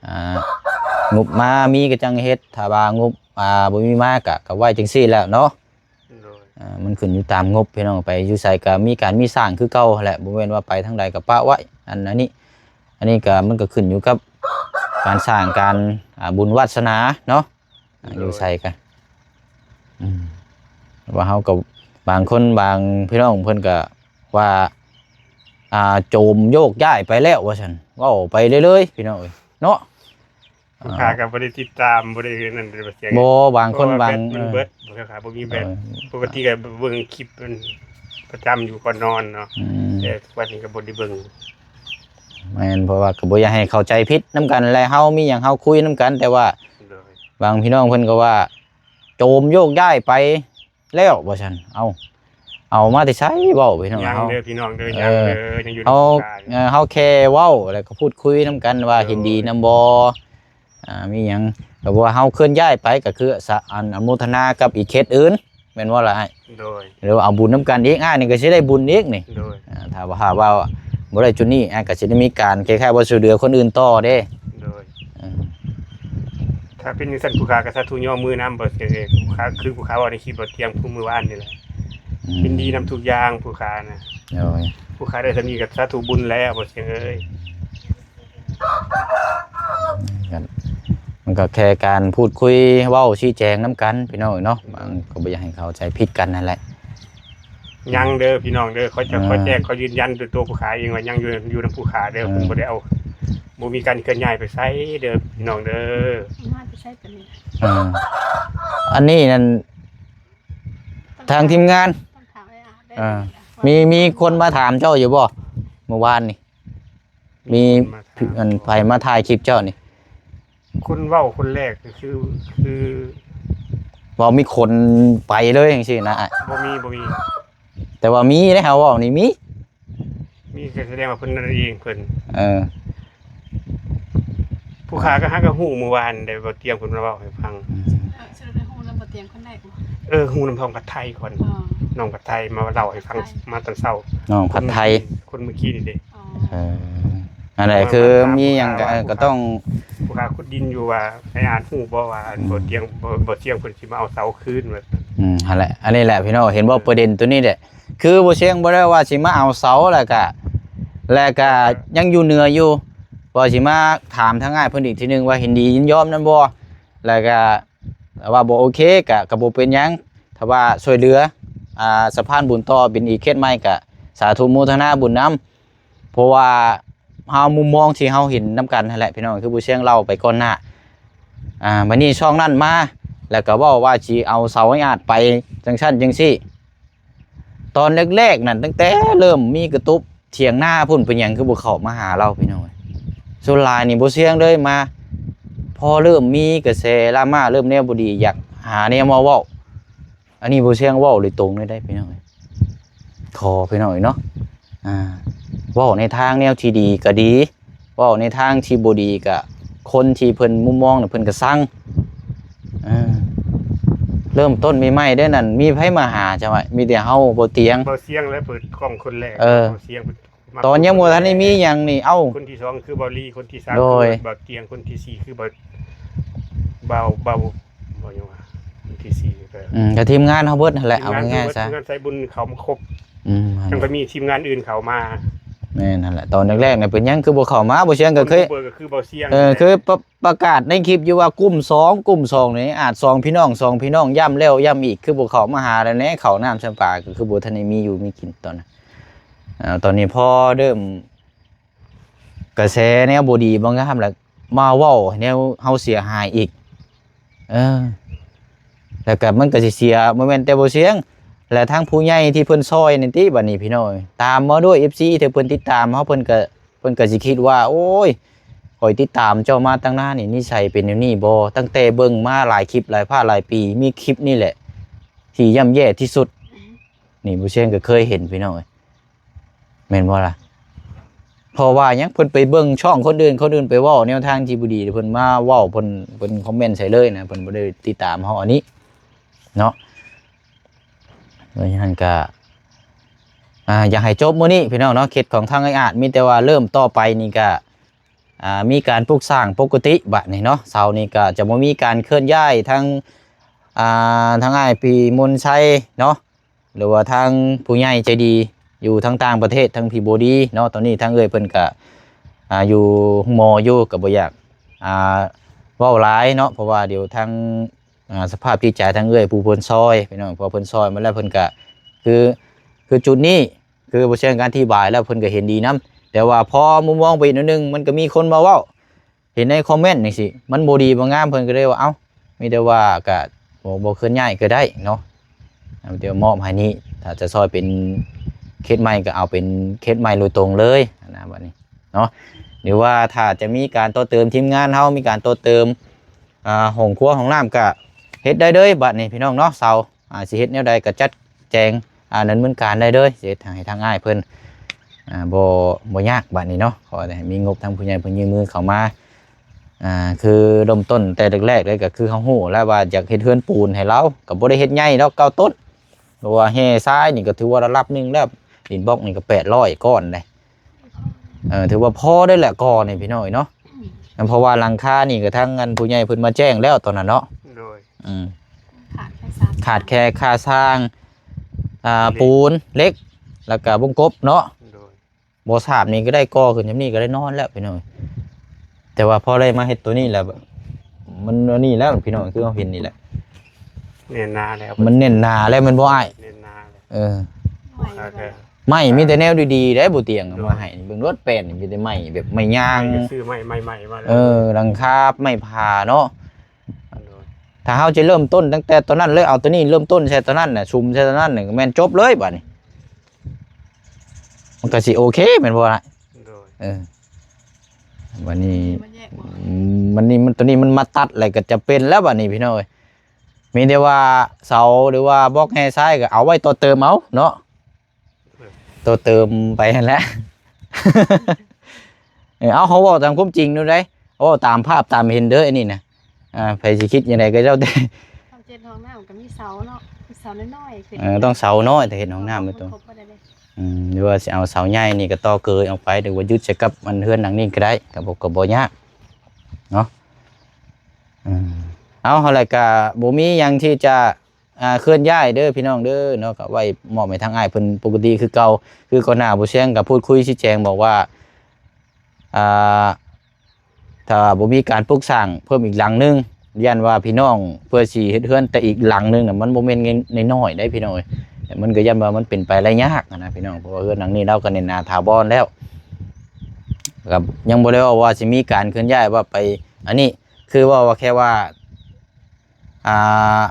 ອ່າ ງົບມາມີກໍຈັ່ງເຮັດ ຖ້າວ່າງົບ ອ່າ ບໍ່ມີມາກໍ ກໍໄວ້ຈັ່ງຊີ້ແຫຼະເນາະ. ໂດຍ ອ່າ ມັນຂຶ້ນຢູ່ຕາມງົບ ພີ່ນ້ອງ ໄປຢູ່ໃສກໍມີການມີສ້າງຄືເກົ່າຫັ້ນແຫຼະ ບໍ່ແມ່ນວ່າໄປທາງໃດກໍປະໄວ້ ອັນ ອັນນີ້ ອັນນີ້ກໍ ມັນກໍຂຶ້ນຢູ່ກັບການສ້າງການ ອ່າ ບຸນວາສະໜາເນາະ. ອ່າ ໂດຍ ຢູ່ໃສກະ ອືມ ວ່າເຮົາກໍ ບາງຄົນບາງພີ່ນ້ອງເພິ່ນກໍວ່າ ອ່າ ໂຈມໂຍກຍ້າຍໄປແລ້ວວ່າຊັ້ນ ເວົ້າໄປເລື້ອຍໆ ພີ່ນ້ອງເອີຍເນາະ. ລູກຄ້າກໍບໍ່ໄດ້ຕິດຕາມ ບໍ່ໄດ້ນັ້ນ ບໍ່ ບາງຄົນ ເພາະວ່າ ບາງ ແບັດມັນເບິດ ເອີ ບໍ່ຄ່ອຍ ບໍ່ມີແບັດ ເອີ ປົກກະຕິກໍເບິ່ງຄລິບເປັນປະຈຳຢູ່ກ່ອນນອນເນາະ ອືມ ແຕ່ທຸກວັນນີ້ກໍບໍ່ໄດ້ເບິ່ງ. ແມ່ນ ເພາະວ່າກໍບໍ່ຢາກໃຫ້ເຂົ້າໃຈຜິດນຳກັນ ແລະ ເຮົາມີຫຍັງເຮົາຄຸຍນຳກັນ ແຕ່ວ່າ ໂດຍ ບາງພີ່ນ້ອງເພິ່ນກໍວ່າ ໂຈມໂຍກຍ້າຍໄປແລ້ວວ່າຊັ້ນ ເອົ້າ ເອົາມາແຕ່ໃສເວົ້າພີ່ນ້ອງ ຍັງເຮົາ ເດີພີ່ນ້ອງເດີ ເອີ ຍັງເດີ ຍັງຢູ່ ເຮົາ ນຳກັນ ເອີ ເຮົາແຄ່ເວົ້າ ແລ້ວກໍພູດຄຸຍນຳກັນວ່າ ໂດຍ ເຫັນດີນຳບໍ່ ອ່າ ມີຫຍັງ ກໍບໍ່ວ່າເຮົາເຄື່ອນຍ້າຍໄປ ກໍຄືສະ ອະນຸໂມທະນາກັບອີກເຂດອື່ນ ແມ່ນບໍ່ລະອ້າຍ? ໂດຍ ຫຼືວ່າເອົາບຸນນຳກັນອີກ ອ້າຍນີ້ກໍຊິໄດ້ບຸນອີກນີ້ ໂດຍ ອ່າ ຖ້າວ່າ ຖ້າວ່າບໍ່ໄດ້ຈຸດນີ້ ອ້າຍກໍຊິໄດ້ມີການຄ້າຍໆວ່າຊ່ວຍເຫຼືອຄົນອື່ນຕໍ່ເດ້ ໂດຍ ເອີ ຖ້າເປັນຈັ່ງຊັ້ນ ຜູ້ຂ້າກໍສາທຸຍໍມືນຳ ບໍ່ເຊີງເອີຍ ຜູ້ຂ້າ ຄືຜູ້ຂ້າເວົ້າໃນຄລິບບໍ່ຕຽງຜູ້ມື້ວານນີ້ແຫຼະ ອືມ ຍິນດີນຳທຸກຢ່າງຜູ້ຂ້ານະ ໂດຍ ຜູ້ຂ້າໄດ້ສ່ຳນີ້ກໍສາທຸບຸນແລ້ວ ບໍ່ເຊີງເອີຍ ມັນກໍແຄ່ການພູດຄຸຍເວົ້າຊີ້ແຈງນຳກັນພີ່ນ້ອງເອີຍເນາະ ມັນກໍບໍ່ຢາກໃຫ້ເຂົ້າໃຈຜິດກັນນັ້ນແຫຼະ ຍັງເດີພີ່ນ້ອງເດີ ຂໍຈະ ອ່າ ຂໍແຈ້ງ ຂໍຢືນຢັນໂດຍຕົວຜູ້ຂ້າເອງວ່າຍັງຢູ່ ຢູ່ນຳຜູ້ຂ້າເດີ ອ່າ ເພິ່ນບໍ່ໄດ້ເອົາ ບໍ່ມີການເຄື່ອນຍ້າຍໄປໃສເດີພີ່ນ້ອງເດີ ຍ້າຍໄປໃສປານນີ້ ອ່າ ອັນນີ້ນັ້ນ ທາງທີມງານ ຕ້ອງຖາມອ້າຍອາດເດີ ອ່າ ມີ ມີຄົນມາຖາມເຈົ້າຢູ່ບໍ່ ມື້ວານນີ້? ມີ ມີຄົນມາຖາມ ອັນໃຜມາຖ່າຍຄລິບເຈົ້ານີ້? ຄົນເວົ້າຄົນແລກກໍຄື ຄື ເວົ້າມີຄົນໄປເລີຍຈັ່ງຊີ້ນະອ້າຍ? ບໍ່ມີ ບໍ່ມີ ແຕ່ວ່າມີເດ້ ເຮົາເວົ້ານີ້ມີ ມີ ກໍສະແດງວ່າເພິ່ນນັ້ນເອງເພິ່ນ ເອີ ຜູ້ຂ້າກໍຫາກໍຮູ້ມື້ວານໄດ້ ບໍ່ຕຽງເພິ່ນມາເວົ້າໃຫ້ຟັງ ອືມ ເອີ ສະຫຼຸບໄດ້ຮູ້ນຳບໍ່ຕຽງຄົນແລກບໍ່? ເອີ ຮູ້ນຳນ້ອງຜັດໄທກ່ອນ ອໍ ນ້ອງຜັດໄທມາເລົ່າໃຫ້ຟັງ ມາຕອນເຊົ້າ ນ້ອງຜັດໄທ ຄົນມື້ກີ້ນີ້ເດ້ ອໍ ເອີ ນັ້ນແຫຼະ ຄືມີຫຍັງກໍ ເອີ ກໍຕ້ອງ ຜູ້ຂ້າຂຸດດິນຢູ່ວ່າ ໃຫ້ອາດຮູ້ບໍ່ວ່າ ອືມ ບໍ່ຕຽງ ບໍ່ ບໍ່ຕຽງເພິ່ນຊິມາເອົາເສົາຄືນວ່າ ອືມ ຫັ້ນແຫຼະ ອັນນີ້ແຫຼະພີ່ນ້ອງ ເຫັນບໍ່ ປະເດັນໂຕນີ້ແຫຼະ ຄືບໍ່ຊຽງບໍ່ໄດ້ວ່າຊິມາເອົາເສົາ ແລ້ວກະ ແລ້ວກະຍັງຢູ່ເໜືອຢູ່ ວ່າຊິມາຖາມທາງອ້າຍເພິ່ນອີກທີໜຶ່ງວ່າເຫັນດີຍິນຍອມນຳບໍ່ ແລ້ວກະ ຖ້າວ່າບໍ່ໂອເຄກະ ກະບໍ່ເປັນຫຍັງ ຖ້າວ່າຊ່ວຍເຫຼືອ ອ່າ ສະພານບຸນຕໍ່ເປັນອີກເຂດໃໝ່ ກະສາທຸໂມທະນາບຸນນຳ ເພາະວ່າເຮົາ ມຸມມອງທີ່ເຮົາເຫັນນຳກັນຫັ້ນແຫຼະພີ່ນ້ອງ ຄືຜູ້ຊຽງເລົ່າໄປກ່ອນໜ້າ ອ່າ ບັດນີ້ຊ່ອງນັ້ນມາ ແລ້ວກໍເວົ້າວ່າຊິເອົາເສົາໃຫ້ອາດໄປຈັ່ງຊັ້ນຈັ່ງຊີ້ ຕອນແລກໆນັ້ນ ຕັ້ງແຕ່ເລີ່ມມີກະຕຸບຖຽງນາພຸ້ນ ເປັນຫຍັງຄືບໍ່ເຂົ້າມາຫາລາວພີ່ນ້ອງເອີຍ ສ່ວນຫຼາຍນີ້ບໍ່ຊຽງເລີຍມາ ພໍເລີ່ມມີກະແສດຣາມາ ເລີ່ມແນວບໍ່ດີ ຢາກຫາແນວມາເວົ້າ ອັນນີ້ບໍ່ຊຽງເວົ້າໂດຍຕົງເລີຍເດ້ພີ່ນ້ອງເອີຍ ຂໍພີ່ນ້ອງເອີຍເນາະ ອ່າ ເວົ້າໃນທາງແນວທີ່ດີກໍດີ ເວົ້າໃນທາງທີ່ບໍ່ດີກໍ ຄົນທີ່ເພິ່ນມຸມມອງນະ ເພິ່ນກໍຊັງ ເອີ ເລີ່ມຕົ້ນໃໝ່ໆເດ້ນັ້ນ ມີໃຜມາຫາເຈົ້າ ມີແຕ່ເຮົາ ບໍ່ຕຽງ ບໍ່ຊຽງ ແລະເປີດກ້ອງຄົນແລກ ເອີ ບໍ່ຊຽງ ຕອນຍັງບໍ່ທັນໄດ້ມີຫຍັງນີ້ ເອົ້າ ຄົນທີສອງຄືເບົາລີ ຄົນທີສາມ ໂດຍ ຄືເບົາຕຽງ ຄົນທີສີ່ຄືເບົາ ເບົາ ເບົາ ເບົາຫຍັງວະ ຄົນທີສີ່ກໍ ອືມ ກໍທີມງານເຮົາເບິດຫັ້ນແຫຼະ ທີມງານ ເອົາງ່າຍໆຊະ ທີມງານສາຍບຸນເຂົ້າມາຄົບ ອືມ ຈັ່ງກໍມີທີມງານອື່ນເຂົ້າມາ ແມ່ນຫັ້ນແຫຼະ ຕອນແລກໆນະ ເປັນຫຍັງຄືບໍ່ເຂົ້າມາ ບໍ່ຊຽງກໍເຄີຍ ຄົນບຸກເບີກກໍຄືເບົາຊຽງ ເອີ ເຄີຍປະ ປະກາດໃນຄລິບຢູ່ວ່າກຸ່ມສອງ ກຸ່ມສອງນີ້ ອາດສອງພີ່ນ້ອງ ສອງພີ່ນ້ອງ ຢ້ຳແລ້ວຢ້ຳອີກ ຄືບໍ່ເຂົ້າມາຫາແລ້ວແດ່ ເຂົ້ານ້ຳຊຳປາກໍຄືບໍ່ທັນໄດ້ມີຢູ່ມີກິນຕອນນັ້ນ ອ່າ ຕອນນີ້ພໍເລີ່ມກະແສແນວບໍ່ດີບໍ່ງາມ ແລ້ວມາເວົ້າໃຫ້ແນວເຮົາເສຍຫາຍອີກ ເອີ ແລ້ວກະມັນກະຊິເສຍ ບໍ່ແມ່ນແຕ່ບໍ່ຊຽງ ແລະທາງຜູ້ໃຫຍ່ທີ່ເພິ່ນຊ່ອຍນັ້ນຕິ ບັດນີ້ພີ່ນ້ອງ ຕາມມາດ້ວຍ ເອັຟຊີ ທີ່ເພິ່ນຕິດຕາມເຮົາ ເພິ່ນກະ ເພິ່ນກະຊິຄິດວ່າ ໂອ້ຍ ຂ້ອຍຕິດຕາມເຈົ້າມາຕັ້ງນານນີ້ ນິໄສເປັນແນວນີ້ບໍ່? ຕັ້ງແຕ່ເບິ່ງມາຫຼາຍຄລິບຫຼາຍພາກຫຼາຍປີ ມີຄລິບນີ້ແຫຼະທີ່ຢ້ຳແຍ່ທີ່ສຸດ. ນີ້ ບໍ່ຊຽງກໍເຄີຍເຫັນ ພີ່ນ້ອງເອີຍ ແມ່ນບໍ່ລະ? ເພາະວ່າຫຍັງ? ເພິ່ນໄປເບິ່ງຊ່ອງຄົນອື່ນ ຄົນອື່ນໄປເວົ້າແນວທາງທີ່ບໍ່ດີ ເພິ່ນມາເວົ້າ ເພິ່ນ ເພິ່ນຄອມເມັນໃສ່ເລີຍນະ ເພິ່ນບໍ່ໄດ້ຕິດຕາມເຮົາອັນນີ້ເນາະ. ເພາະສະນັ້ນກະ ອ່າ ຢາກໃຫ້ຈົບມື້ນີ້ ພີ່ນ້ອງເນາະ ເຂດຂອງທາງອ້າຍອາດ ມີແຕ່ວ່າເລີ່ມຕໍ່ໄປນີ້ກະ ອ່າ ມີການປຸກສ້າງປົກກະຕິບາດນີ້ເນາະ. ເສົານີ້ກໍຈະບໍ່ມີການເຄື່ອນຍ້າຍ ທາງ ອ່າ ທາງອ້າຍປີມນໄຊເນາະ ຫຼືວ່າທາງຜູ້ໃຫຍ່ໃຈດີຢູ່ທາງຕ່າງປະເທດ ທາງພີໂບດີເນາະ. ຕອນນີ້ທາງເອື້ອຍເພິ່ນກະ ອ່າ ຢູ່ໂຮງໝໍຢູ່ ກໍບໍ່ຢາກ ອ່າ ເວົ້າຫຼາຍເນາະ ເພາະວ່າດຽວທາງ ອ່າ ສະພາບຈິດໃຈທາງເອື້ອຍຜູ້ເພິ່ນຊ່ອຍ ພີ່ນ້ອງ ເພາະເພິ່ນຊ່ອຍມາແລ້ວ ເພິ່ນກະ ຄື ຄືຈຸດນີ້ ຄືບໍ່ແຊງການອະທິບາຍແລ້ວ ເພິ່ນກໍເຫັນດີນຳ. ແຕ່ວ່າພໍມຸມມອງໄປອີກໜ້ອຍໜຶ່ງ ມັນກໍມີຄົນມາເວົ້າ ເຫັນໃນຄອມເມັນຈັ່ງຊີ້ ມັນບໍ່ດີບໍ່ງາມ ເພິ່ນກໍເລີຍວ່າ ເອົ້າ ມີແຕ່ວ່າກະບໍ່ ບໍ່ເຄື່ອນຍ້າຍກໍໄດ້ເນາະ ແຕ່ມອບໃຫ້ນີ້ ຖ້າຈະຊ່ອຍເປັນເຂດໃໝ່ ກໍເອົາເປັນເຂດໃໝ່ໂດຍຕົງເລີຍຫັ້ນນະ ບັດນີ້ເນາະ. ຫຼືວ່າຖ້າຈະມີການຕໍ່ເຕີມ ທີມງານເຮົາມີການຕໍ່ເຕີມ ອ່າ ຫ້ອງຄົວຫ້ອງນ້ຳ ກໍເຮັດໄດ້ເລີຍບັດນີ້ ພີ່ນ້ອງເນາະ. ເສົາ ອ່າ ຊິເຮັດແນວໃດກໍຈັດແຈງ ອ່າ ດຳເນີນການໄດ້ເລີຍ ຊິເຮັດໃຫ້ທາງອ້າຍເພິ່ນ ອ່າ ບໍ່ ບໍ່ຍາກບາດນີ້ເນາະ. ຂໍໃຫ້ມີງົບທາງຜູ້ໃຫຍ່ເພິ່ນຍື່ນມືເຂົ້າມາ ອ່າ ຄືເລີ່ມຕົ້ນແຕ່ແລກໆເລີຍ ກໍຄືເຮົາຮູ້ແລ້ວວ່າຢາກເຮັດເຮືອນປູນໃຫ້ລາວ ກໍບໍ່ໄດ້ເຮັດໃຫຍ່ດອກ ເກົ້າຕົ້ນ ເພາະວ່າແຮ່ຊາຍນີ້ກໍຖືວ່າລະດັບໜຶ່ງແລ້ວ ດິນບລັອກນີ້ກໍແປດຮ້ອຍກ້ອນເດ້ ເອີ ຖືວ່າພໍໄດ້ແຫຼະ ກໍນີ້ພີ່ນ້ອງເອີຍເນາະ. ເພາະວ່າຫຼັງຄານີ້ກໍທາງອັນຜູ້ໃຫຍ່ເພິ່ນມາແຈ້ງແລ້ວຕອນນັ້ນເນາະ. ໂດຍ ອືມ ຂາດແຄ່ຄ່າສ້າງ ຂາດແຄ່ຄ່າສ້າງ ອ່າ ເຫຼັກ ປູນ ເຫຼັກ ແລ້ວກໍວົງກົບເນາະ. ໂດຍ ບໍ່ສາບນີ້ກໍໄດ້ ກໍ່ຂຶ້ນຍາມນີ້ກໍໄດ້ນອນແລ້ວພີ່ນ້ອງ. ແຕ່ວ່າພໍໄດ້ມາເຮັດໂຕນີ້ແລ້ວ ມັນອັນນີ້ແລ້ວພີ່ນ້ອງ ຄືເຮົາເຫັນນີ້ແຫຼະ ແໜ້ນໜາແລ້ວ ມັນແໜ້ນໜາແລ້ວແມ່ນບໍ່ອ້າຍ? ແໜ້ນໜາແລ້ວ ເອີ ໄມ້ ໄມ້ມີແຕ່ແນວດີໆເດ້ ບໍ່ຕຽງເອົາມາໃຫ້ ເບິ່ງໂລດ ແປ້ນນີ້ມີແຕ່ໄມ້ແບບໄມ້ຍາງ ໄມ້ກໍຊື້ໄມ້ໃໝ່ໆມາເລີຍ ເອີ ຫຼັງຄາໄມ້ຜາເນາະ. ໂດຍ ຖ້າເຮົາຈະເລີ່ມຕົ້ນຕັ້ງແຕ່ຕອນນັ້ນເລີຍ ເອົາໂຕນີ້ເລີ່ມຕົ້ນໃສ່ຕອນນັ້ນນະ ສຸມໃສ່ຕອນນັ້ນນະ ແມ່ນຈົບເລີຍບາດນີ້ ມັນກໍຊິໂອເຄແມ່ນບໍ່ລະ? ໂດຍ ເອີ ບາດນີ້ ມັນແຍກບໍ່? ອືມ ມັນນີ້ ມັນ ໂຕນີ້ມັນມາຕັດແລ້ວກໍຈະເປັນແລ້ວບາດນີ້ພີ່ນ້ອງເອີຍ. ມີແຕ່ວ່າເສົາ ຫຼືວ່າບລັອກແຮ່ຊາຍກໍເອົາໄວ້ຕໍ່ເຕີມເອົາເນາະ ຕໍ່ເຕີມໄປຫັ້ນແຫຼະ. ເອີ ເອົາ ເຮົາເວົ້າຕາມຄວາມຈິງໂລດເດ້ ເວົ້າຕາມພາບຕາມເຫັນເດີ ອັນນີ້ນະ ອ່າ ໃຜຊິຄິດຈັ່ງໃດກໍແລ້ວແຕ່. ເຮົາເຮັດຫ້ອງນ້ຳກໍມີເສົາເນາະ ເສົານ້ອຍໆຂຶ້ນ ເອີ ຕ້ອງເສົານ້ອຍ ຖ້າເຮັດຫ້ອງນ້ຳ ມັນຕ້ອງ ອືມ ຫຼືວ່າຊິເອົາເສົາໃຫຍ່ນີ້ກໍຕໍ່ເກີຍອອກໄປ ຫຼືວ່າຍຶດໃສ່ກັບອັນເຮືອນຫຼັງນີ້ກໍໄດ້ ກໍບໍ່ ກໍບໍ່ຍາກເນາະ. ອືມ ເອົາ ເຮົາແລ້ວກໍບໍ່ມີຫຍັງທີ່ຈະ ອ່າ ເຄື່ອນຍ້າຍເດີພີ່ນ້ອງເດີເນາະ ກໍໄວ້ມອບໃຫ້ທາງອ້າຍເພິ່ນປົກກະຕິຄືເກົ່າ. ຄືກ່ອນໜ້າບໍ່ສຽງກໍພູດຄຸຍຊີ້ແຈງບອກວ່າ ອ່າ ຖ້າບໍ່ມີການປຸກສ້າງເພີ່ມອີກຫຼັງໜຶ່ງ ຢ້ານວ່າພີ່ນ້ອງເພື່ອຊິເຮັດເຮືອນແຕ່ອີກຫຼັງໜຶ່ງນະ ມັນບໍ່ແມ່ນນ້ອຍໆເດ້ພີ່ນ້ອງເອີຍ. ມັນກໍຢ້ານວ່າມັນເປັນໄປໄດ້ຍາກນະພີ່ນ້ອງ ເພາະວ່າເຮືອນຫຼັງນີ້ລາວກໍແໜ້ນໜາຖາວອນແລ້ວ ກໍຍັງບໍ່ໄດ້ເວົ້າວ່າຊິມີການເຄື່ອນຍ້າຍວ່າໄປ ອັນນີ້ ຄືເວົ້າວ່າແຄ່ວ່າ ອ່າ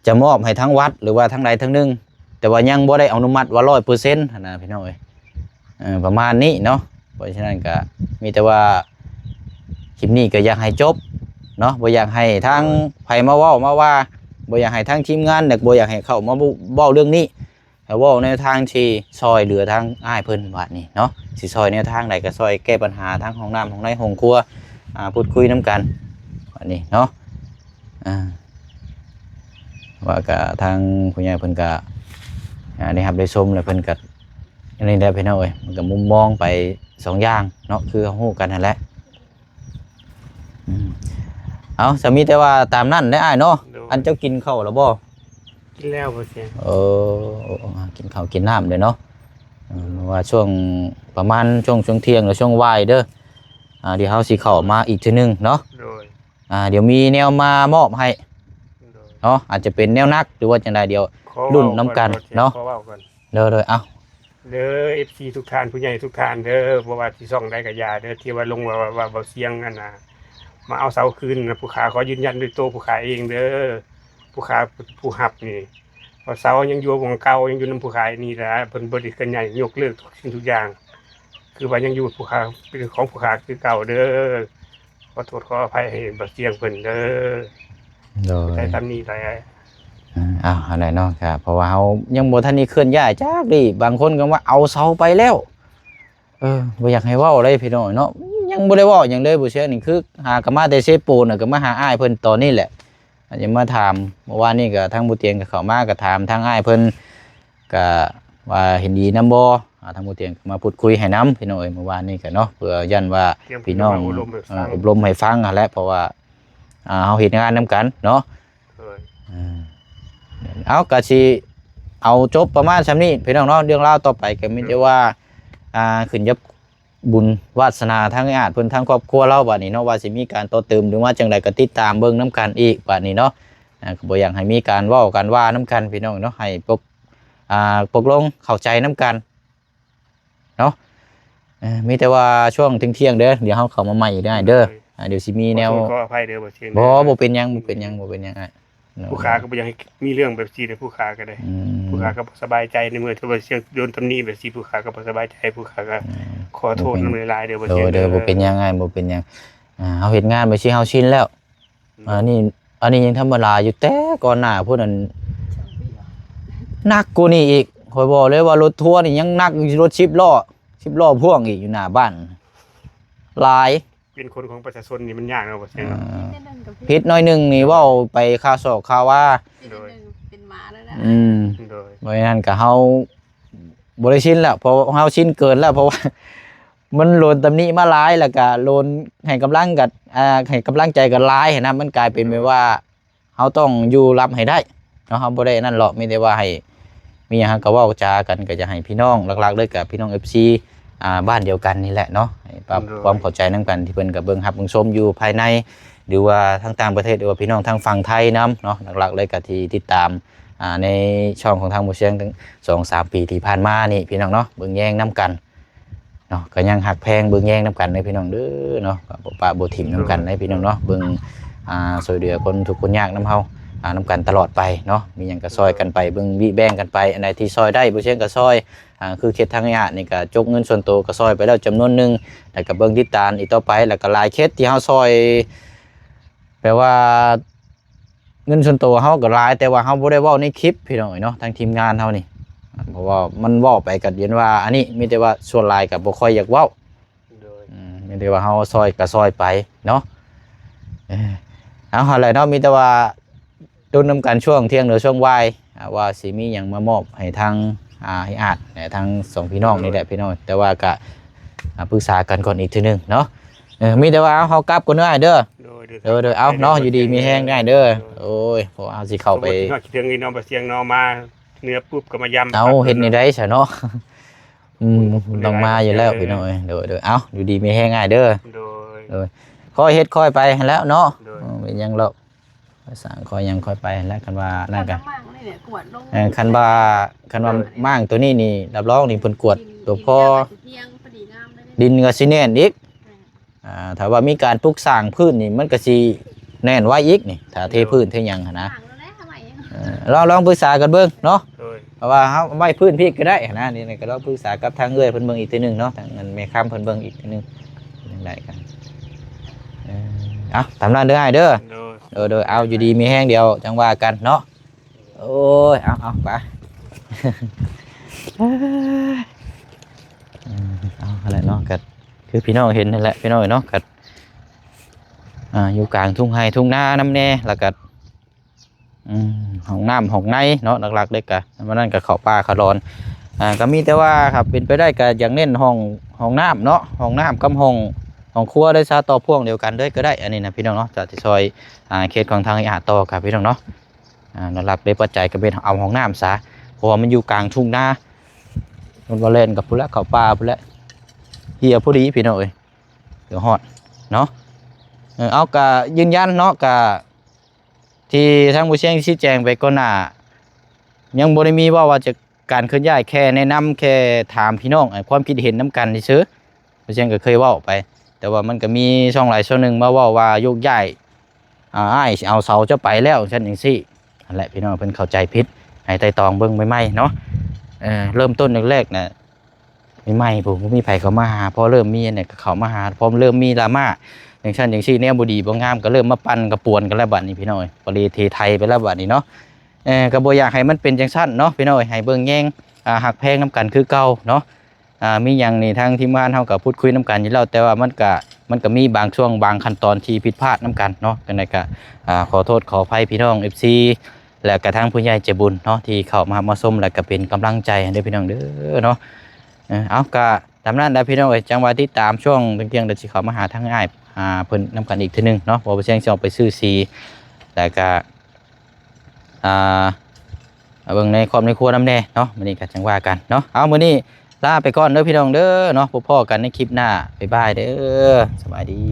ຈະມອບໃຫ້ທາງວັດ ຫຼືວ່າທາງໃດທາງໜຶ່ງ ແຕ່ວ່າຍັງບໍ່ໄດ້ອະນຸມັດວ່າຮ້ອຍເປີເຊັນຫັ້ນນະພີ່ນ້ອງເອີຍ ເອີ ປະມານນີ້ເນາະ. ເພາະສະນັ້ນກະມີແຕ່ວ່າຄລິບນີ້ກະຢາກໃຫ້ຈົບເນາະ ບໍ່ຢາກໃຫ້ທາງໃຜມາເວົ້າມາວ່າ ບໍ່ຢາກໃຫ້ທາງທີມງານ ແລະ ບໍ່ຢາກໃຫ້ເຂົ້າມາເວົ້າເລື່ອງນີ້ ແລ້ວເວົ້າແນວທາງທີ່ຊ່ອຍເຫຼືອທາງອ້າຍເພິ່ນບາດນີ້ເນາະ ຊິຊ່ອຍແນວທາງໃດກໍຊ່ອຍແກ້ບັນຫາທາງຫ້ອງນ້ຳຫ້ອງໃນຫ້ອງຄົວ ອ່າ ພູດຄຸຍນຳກັນບາດນີ້ເນາະ. ອ່າ ວ່າກະທາງຜູ້ໃຫຍ່ເພິ່ນກະ ອ່າ ໄດ້ຮັບໄດ້ຊົມແລ້ວເພິ່ນກະ ອັນນີ້ແຫຼະພີ່ນ້ອງເອີຍ ມັນກະມຸມມອງໄປສອງຢ່າງເນາະ ຄືເຮົາຮູ້ກັນຫັ້ນແຫຼະ. ອືມ ເອົາ ສະມີແຕ່ວ່າຕາມນັ້ນແຫຼະອ້າຍເນາະ. ໂດຍ ອັນເຈົ້າກິນເຂົ້າແລ້ວບໍ່? ກິນແລ້ວບໍ່ເຊຍ. ເອີ ກິນເຂົ້າກິນນ້ຳເດ້ເນາະ. ເອີ ເພາະວ່າຊ່ວງປະມານຊ່ວງ ຊ່ວງທ່ຽງ ຫຼື ຊ່ວງບ່າຍເດີ ອ່າ ດຽວເຮົາຊິເຂົ້າມາອີກເທື່ອໜຶ່ງເນາະ. ໂດຍ ອ່າ ດຽວມີແນວມາມອບໃຫ້ ໂດຍ ເນາະ ອາດຈະເປັນແນວໜັກ ຫຼືວ່າຈັ່ງໃດ ດຽວລຸ້ນນຳກັນເນາະ. ຂໍເວົ້າກ່ອນ ຂໍເວົ້າກ່ອນ ໂດຍໆ ເອົາ ເດີ ເອັຟຊີ ທຸກທ່ານ ຜູ້ໃຫຍ່ທຸກທ່ານເດີ ບໍ່ວ່າຊິຊ່ອງໃດກໍຢ່າເດີ ທີ່ວ່າລົງວ່າ ວ່າ ວ່າບໍ່ສຽງອັນນ່າ ມາເອົາເສົາຄືນນະ ຜູ້ຂ້າຂໍຢືນຢັນດ້ວຍໂຕຜູ້ຂ້າເອງເດີ ຜູ້ຂ້າຜູ້ຮັບນີ້ ເສົາຍັງຢູ່ໝ່ອງເກົ່າ ຍັງຢູ່ນຳຜູ້ຂ້ານີ້ລະ ເພິ່ນບໍ່ໄດ້ເຄື່ອນຍ້າຍ ຍົກເລີກທຸກສິ່ງທຸກຢ່າງ ຄືວ່າຍັງຢູ່ຜູ້ຂ້າ ເປັນຂອງຜູ້ຂ້າຄືເກົ່າເດີ. ຂໍໂທດຂໍອະໄພໃຫ້ບ່າວສຽງເພິ່ນເດີ ໂດຍ ໄດ້ສ່ຳນີ້ແຫຼະ. ເອີ ເອົາ ອັນໃດເນາະ ກະເພາະວ່າເຮົາຍັງບໍ່ທັນໄດ້ເຄື່ອນຍ້າຍຈັກດີ້ ບາງຄົນກໍວ່າເອົາເສົາໄປແລ້ວ ເອີ ບໍ່ຢາກໃຫ້ເວົ້າເລີຍພີ່ນ້ອງເນາະ ຍັງບໍ່ໄດ້ເວົ້າຫຍັງເລີຍ ບໍ່ເຊື່ອນີ້ ຄືຫາກໍມາແຕ່ເຊໂປນ ກໍມາຫາອ້າຍເພິ່ນຕອນນີ້ແຫຼະ ອາດຈະມາຖາມ ເມື່ອວານນີ້ກໍທາງບໍ່ຕຽງກໍເຂົ້າມາ ກໍຖາມທາງອ້າຍເພິ່ນ ກະວ່າເຫັນດີນຳບໍ່ ອ່າ ທາງໝູ່ຕຽງກໍມາພູດຄຸຍໃຫ້ນຳ ພີ່ນ້ອງເອີຍ ມື້ວານນີ້ກະເນາະ ເພື່ອຢ້ານວ່າພີ່ນ້ອງ ເອີ ອົບລົມໃຫ້ຟັງຫັ້ນແຫຼະ ເພາະວ່າ ອ່າ ເຮົາເຮັດງານນຳກັນເນາະ. ເອີ ເອົາ ກະຊິເອົາຈົບປະມານສ່ຳນີ້ ພີ່ນ້ອງເນາະ ເລື່ອງລາວຕໍ່ໄປກະມີແຕ່ວ່າ ອ່າ ຂຶ້ນກັບ ບຸນວາດສະໜາທາງຍາດເພິ່ນ ທາງຄອບຄົວລາວບາດນີ້ເນາະ ວ່າຊິມີການຕໍ່ເຕີມ ຫຼືວ່າຈັ່ງໃດກໍຕິດຕາມເບິ່ງນຳກັນອີກບາດນີ້ເນາະ. ອ່າ ກໍບໍ່ຢາກໃຫ້ມີການເວົ້າກັນວ່ານຳກັນ ພີ່ນ້ອງເນາະ ໃຫ້ປົກ ອ່າ ປົກລົງເຂົ້າໃຈນຳກັນເນາະ. ເອີ ມີແຕ່ວ່າຊ່ວງທ່ຽງໆເດີ ດຽວເຮົາເຂົ້າມາໃໝ່ອີກເດີອ້າຍເດີ. ໂດຍ ອ່າ ດຽວຊິມີແນວ ຂໍໂທດຂໍອະໄພເດີ ບໍ່ ບໍ່ເປັນຫຍັງ ບໍ່ເປັນຫຍັງ ບໍ່ເປັນຫຍັງອ້າຍ. ຜູ້ຂ້າກໍບໍ່ຢາກໃຫ້ມີເລື່ອງແບບຊີ້ເດ້ ຜູ້ຂ້າກໍໄດ້ ອືມ ຜູ້ຂ້າກໍບໍ່ສະບາຍໃຈ ໃນເມື່ອທີ່ວ່າສຽງໂດນຕຳໜິແບບຊີ້ ຜູ້ຂ້າກໍບໍ່ສະບາຍໃຈ ຜູ້ຂ້າກໍ ອືມ ຂໍໂທດນຳຫຼາຍໆເດີ ບໍ່ເປັນຫຍັງ ບໍ່ເປັນຫຍັງອ້າຍ ບໍ່ເປັນຫຍັງ. ອ່າ ເຮົາເຮັດງານແບບຊີ້ເຮົາຊິນແລ້ວ ອືມ ອັນນີ້ ອັນນີ້ຍັງທຳມະດາຢູ່ ແຕ່ກ່ອນໜ້າພຸ້ນນັ້ນ ໜັກກວ່ານີ້ອີກ ຂ້ອຍບອກເລີຍວ່າລົດທົວນີ້ຍັງໜັກຢູ່ ລົດສິບລໍ້ ສິບລໍ້ພ່ວງອີກຢູ່ໜ້າບ້ານ ຫຼາຍ. ເປັນຄົນຂອງປະຊາຊົນນີ້ມັນຍາກເນາະ ບໍ່ແຊງເນາະ. ເອີ ຜິດໜ້ອຍໜຶ່ງນີ້ເວົ້າໄປຄາສອກຄາວາ. ໂດຍ ເປັນໝາແລ້ວນະ. ອືມ ໂດຍ ບໍ່ນັ້ນກໍເຮົາບໍ່ໄດ້ຊິນແລ້ວ ເພາະເຮົາຊິນເກີນແລ້ວ ເພາະວ່າມັນໂດນຕຳໜິມາຫຼາຍ ແລ້ວກໍໂດນໃຫ້ກຳລັງກັນ ອ່າ ໃຫ້ກຳລັງໃຈກັນຫຼາຍຫັ້ນນະ ມັນກາຍເປັນແບບວ່າ ເຮົາຕ້ອງຢູ່ລຳໃຫ້ໄດ້ເນາະ ເຮົາບໍ່ໄດ້ນັ້ນເລາະ ມີແຕ່ວ່າໃຫ້ ມີຫຍັງເຮົາກໍເວົ້າຈາກັນ ກໍຢາກໃຫ້ພີ່ນ້ອງ ຫຼັກໆເລີຍກໍພີ່ນ້ອງ ເອັຟຊີ ອ່າ ບ້ານດຽວກັນນີ້ແຫຼະເນາະ ໃຫ້ປັບ ໂດຍ ຄວາມເຂົ້າໃຈນຳກັນ ທີ່ເພິ່ນກໍເບິ່ງຮັບເບິ່ງຊົມຢູ່ພາຍໃນ ຫຼືວ່າທາງຕ່າງປະເທດ ຫຼືວ່າພີ່ນ້ອງທາງຝັ່ງໄທນຳເນາະ ຫຼັກໆເລີຍກໍທີ່ຕິດຕາມ ອ່າ ໃນຊ່ອງຂອງທາງໝູ່ຊຽງ ສອງສາມປີທີ່ຜ່ານມານີ້ ພີ່ນ້ອງເນາະ ເບິ່ງແຍງນຳກັນ ເນາະ ກໍຍັງຮັກແພງເບິ່ງແຍງນຳກັນເດ້ພີ່ນ້ອງເດີເນາະ ກໍບໍ່ປະບໍ່ຖິ້ມນຳກັນເດ້ພີ່ນ້ອງເນາະ ເບິ່ງ ອ່າ ຊ່ວຍເຫຼືອຄົນທຸກຄົນຍາກນຳເຮົາ ອ່າ ນຳກັນຕະຫຼອດໄປເນາະ ມີຫຍັງກໍຊ່ອຍກັນໄປ ເບິ່ງວິແບ່ງກັນໄປ ອັນໃດທີ່ຊ່ອຍໄດ້ ບໍ່ຊຽງກໍຊ່ອຍ ອ່າ ຄືເຂດທາງຍາດນີ້ກໍຈົກເງິນສ່ວນໂຕກໍຊ່ອຍໄປແລ້ວຈຳນວນໜຶ່ງ ແລ້ວກໍເບິ່ງຕິດຕາມອີກຕໍ່ໄປ ແລ້ວກໍຫຼາຍເຂດທີ່ເຮົາຊ່ອຍ ແປວ່າ ເງິນສ່ວນໂຕເຮົາກໍຫຼາຍ ແຕ່ວ່າເຮົາບໍ່ໄດ້ເວົ້າໃນຄລິບພີ່ນ້ອງເອີຍເນາະ ທາງທີມງານເຮົານີ້ ເພາະວ່າມັນເວົ້າໄປກໍຢ້ານວ່າ ອັນນີ້ມີແຕ່ວ່າສ່ວນຫຼາຍກໍບໍ່ຄ່ອຍຢາກເວົ້າ ໂດຍ ອືມ ມີແຕ່ວ່າເຮົາຊ່ອຍກໍຊ່ອຍໄປເນາະ ເອີ ເອົາ ຫັ້ນແຫຼະເນາະ ມີແຕ່ວ່າ ດົນນຳກັນຊ່ວງທ່ຽງ ຫຼື ຊ່ວງບ່າຍ ອ່າ ວ່າຊິມີຫຍັງມາມອບໃຫ້ທາງ ອ່າ ອ້າຍອາດ ແລະ ທັງສອງພີ່ນ້ອງນີ້ແຫຼະພີ່ນ້ອງ ແຕ່ວ່າກະ ອ່າ ປຶກສາກັນກ່ອນອີກເທື່ອໜຶ່ງເນາະ ເອີ ມີແຕ່ວ່າເຮົາກັບກ່ອນເດີອ້າຍເດີ ໂດຍ ໂດຍ ໂດຍ ເອົາເນາະ ຢູ່ດີມີແຮງອ້າຍເດີ ໂດຍ ໂອ້ຍ ເພາະເຮົາຊິເຂົ້າໄປ ສະໝຸດເນາະ ຄິດເຖິງອີເນາະ ບໍ່ຊຽງເນາະ ມາເໜືອປຸບກໍມາຢາມ ເອົາ ເຮັດແນວໃດຊະເນາະ ອືມ ຕ້ອງມາຢູ່ແລ້ວພີ່ນ້ອງເອີຍ ໂດຍ ໂດຍ ເອົ້າ ຢູ່ດີມີແຮງອ້າຍເດີ ໂດຍ ໂດຍ ຄ່ອຍເຮັດຄ່ອຍໄປຫັ້ນແຫຼະເນາະ ໂດຍ ເອີ ເປັນຫຍັງດອກ ຄ່ອຍສ້າງຄ່ອຍຫຍັງຄ່ອຍໄປຫັ້ນແຫຼະ ຄັນວ່ານັ້ນກະ ເອີ ຄັນວ່າ ຄັນວ່າມ້າງໂຕນີ້ນີ້ ຮັບຮອງນີ້ເພິ່ນກວດຕົວພໍ ດິນກໍຊິແໜ້ນອີກ ອ່າ ຖ້າວ່າມີການປຸກສ້າງພື້ນນີ້ ມັນກໍຊິແໜ້ນໄວອີກນີ້ ຖ້າເທພື້ນເທຫຍັງຫັ້ນນະ ເອີ ລອງ ລອງປຶກສາກັນເບິ່ງເນາະ ໂດຍ ເພາະວ່າເຮົາໄວ້ພື້ນພີກກໍໄດ້ຫັ້ນນະ ນີ້ກໍລອງປຶກສາກັບທາງເອື້ອຍເພິ່ນເບິ່ງອີກເທື່ອໜຶ່ງເນາະ ທາງອັນແມ່ຄຳເພິ່ນເບິ່ງອີກເທື່ອໜຶ່ງ ຈັ່ງໃດກັນ ເອີ ເອົາ ຕາມນັ້ນເດີອ້າຍເດີ ໂດຍ ໂດຍ ໂດຍ ເອົາ ຢູ່ດີມີແຮງ ດຽວຈັ່ງວ່າກັນເນາະ ໂອ້ຍ ເອົາ ເອົາ ໄປ ເອົາ ຫັ້ນແຫຼະເນາະ ກໍຄືພີ່ນ້ອງເຫັນຫັ້ນແຫຼະ ພີ່ນ້ອງເອີຍເນາະ ກໍ ອ່າ ຢູ່ກາງທົ່ງໄຮ່ທົ່ງນານຳແດ່ ແລ້ວກໍ ອືມ ຫ້ອງນ້ຳຫ້ອງໃນເນາະ ຫຼັກໆເລີຍກະ ມື້ນັ້ນກະເຂົ້າປ່າເຂົ້າດອນ ອ່າ ກະມີແຕ່ວ່າ ຄັນເປັນໄປໄດ້ກະຢາກເນັ້ນຫ້ອງ ຫ້ອງນ້ຳເນາະ ຫ້ອງນ້ຳກັບຫ້ອງ ຫ້ອງຄົວໄດ້ຊະ ຕໍ່ພ່ວງດຽວກັນເລີຍກໍໄດ້ ອັນນີ້ນະພີ່ນ້ອງເນາະ ຈະຊິຊ່ອຍ ອ່າ ເຂດຂອງທາງອີອາດຕໍ່ກັບພີ່ນ້ອງເນາະ ອ່າ ຫຼັກໆເລີຍ ປັດໄຈກໍເປັນເອົາຫ້ອງນ້ຳຊະ ເພາະວ່າມັນຢູ່ກາງທົ່ງນາ ມັນວ່າແລ່ນກັບພຸ້ນແຫຼະ ເຂົ້າປ່າພຸ້ນແຫຼະ ເຫື່ອພໍດີພີ່ນ້ອງເອີຍ ເຫື່ອຮອດເນາະ ເອີ ເອົາ ກະຢືນຢັນເນາະ ກະ ທີ່ທາງໝູ່ຊຽງຊີ້ແຈງໄປກ່ອນໜ້າ ຍັງບໍ່ໄດ້ມີເວົ້າວ່າຈະ ການເຄື່ອນຍ້າຍ ແຄ່ແນະນຳ ແຄ່ຖາມພີ່ນ້ອງ ເອີ ຄວາມຄິດເຫັນນຳກັນຊື່ໆ ໝູ່ຊຽງກໍເຄີຍເວົ້າໄປ ແຕ່ວ່າມັນກໍມີຊ່ອງຫຼາຍຊ່ອງໜຶ່ງມາເວົ້າວ່າໂຍກຍ້າຍ ອ່າ ອ້າຍຊິເອົາເສົາເຈົ້າໄປແລ້ວ ຈັ່ງຊັ້ນຈັ່ງຊີ້ ຫັ້ນແຫຼະ ພີ່ນ້ອງເພິ່ນເຂົ້າໃຈຜິດ ໃຫ້ໄຕ່ຕອງເບິ່ງໃໝ່ໆເນາະ ເອີ ເລີ່ມຕົ້ນແລກໆນະ ໃໝ່ໆ ບໍ່ມີໃຜເຂົ້າມາຫາ ພໍເລີ່ມມີອັນນີ້ກໍເຂົ້າມາຫາ ພໍເລີ່ມມີດຣາມາ ຈັ່ງຊັ້ນຈັ່ງຊີ້ ແນວບໍ່ດີບໍ່ງາມ ກໍເລີ່ມມາປັ່ນກະປວນກັນແລ້ວ ບັດນີ້ພີ່ນ້ອງເອີຍ ປະເລເທໄທໄປແລ້ວບັດນີ້ເນາະ ເອີ ກໍບໍ່ຢາກໃຫ້ມັນເປັນຈັ່ງຊັ້ນເນາະ ພີ່ນ້ອງເອີຍ ໃຫ້ເບິ່ງແຍງ ອ່າ ຮັກແພງນຳກັນຄືເກົ່າເນາະ ອ່າ ມີຫຍັງນີ້ທາງທີມງານເຮົາກໍພູດຄຸຍນຳກັນຢູ່ແລ້ວ ແຕ່ວ່າມັນກະ ມັນກະມີບາງຊ່ວງບາງຂັ້ນຕອນທີ່ຜິດພາດນຳກັນເນາະ ຈັ່ງໃດກະ ອ່າ ຂໍໂທດຂໍອະໄພພີ່ນ້ອງ ເອັຟຊີ ແລະກະທາງຜູ້ໃຫຍ່ໃຈບຸນເນາະ ທີ່ເຂົ້າມາຮັບມາຊົມ ແລະກະເປັນກຳລັງໃຈໃຫ້ເດີພີ່ນ້ອງເດີເນາະ ເອີ ເອົາ ກະຕາມນັ້ນແຫຼະພີ່ນ້ອງເອີຍ ຈັ່ງວ່າຕິດຕາມຊ່ວງທ່ຽງໆ ດຽວຊິເຂົ້າມາຫາທາງອ້າຍ ອ່າ ເພິ່ນນຳກັນອີກເທື່ອໜຶ່ງເນາະ ເພາະວ່າເພິ່ນຊິອອກໄປຊື້ສີ ແລະກະ ອ່າ ເບິ່ງໃນຄອບໃນຄົວນຳແດ່ເນາະ ມື້ນີ້ກໍຈັ່ງວ່າກັນເນາະ ເອົາ ມື້ນີ້ລາໄປກ່ອນເດີພີ່ນ້ອງເດີເນາະ ພົບພໍ້ກັນໃນຄລິບໜ້າ ບາຍບາຍເດີ ສະບາຍດີ.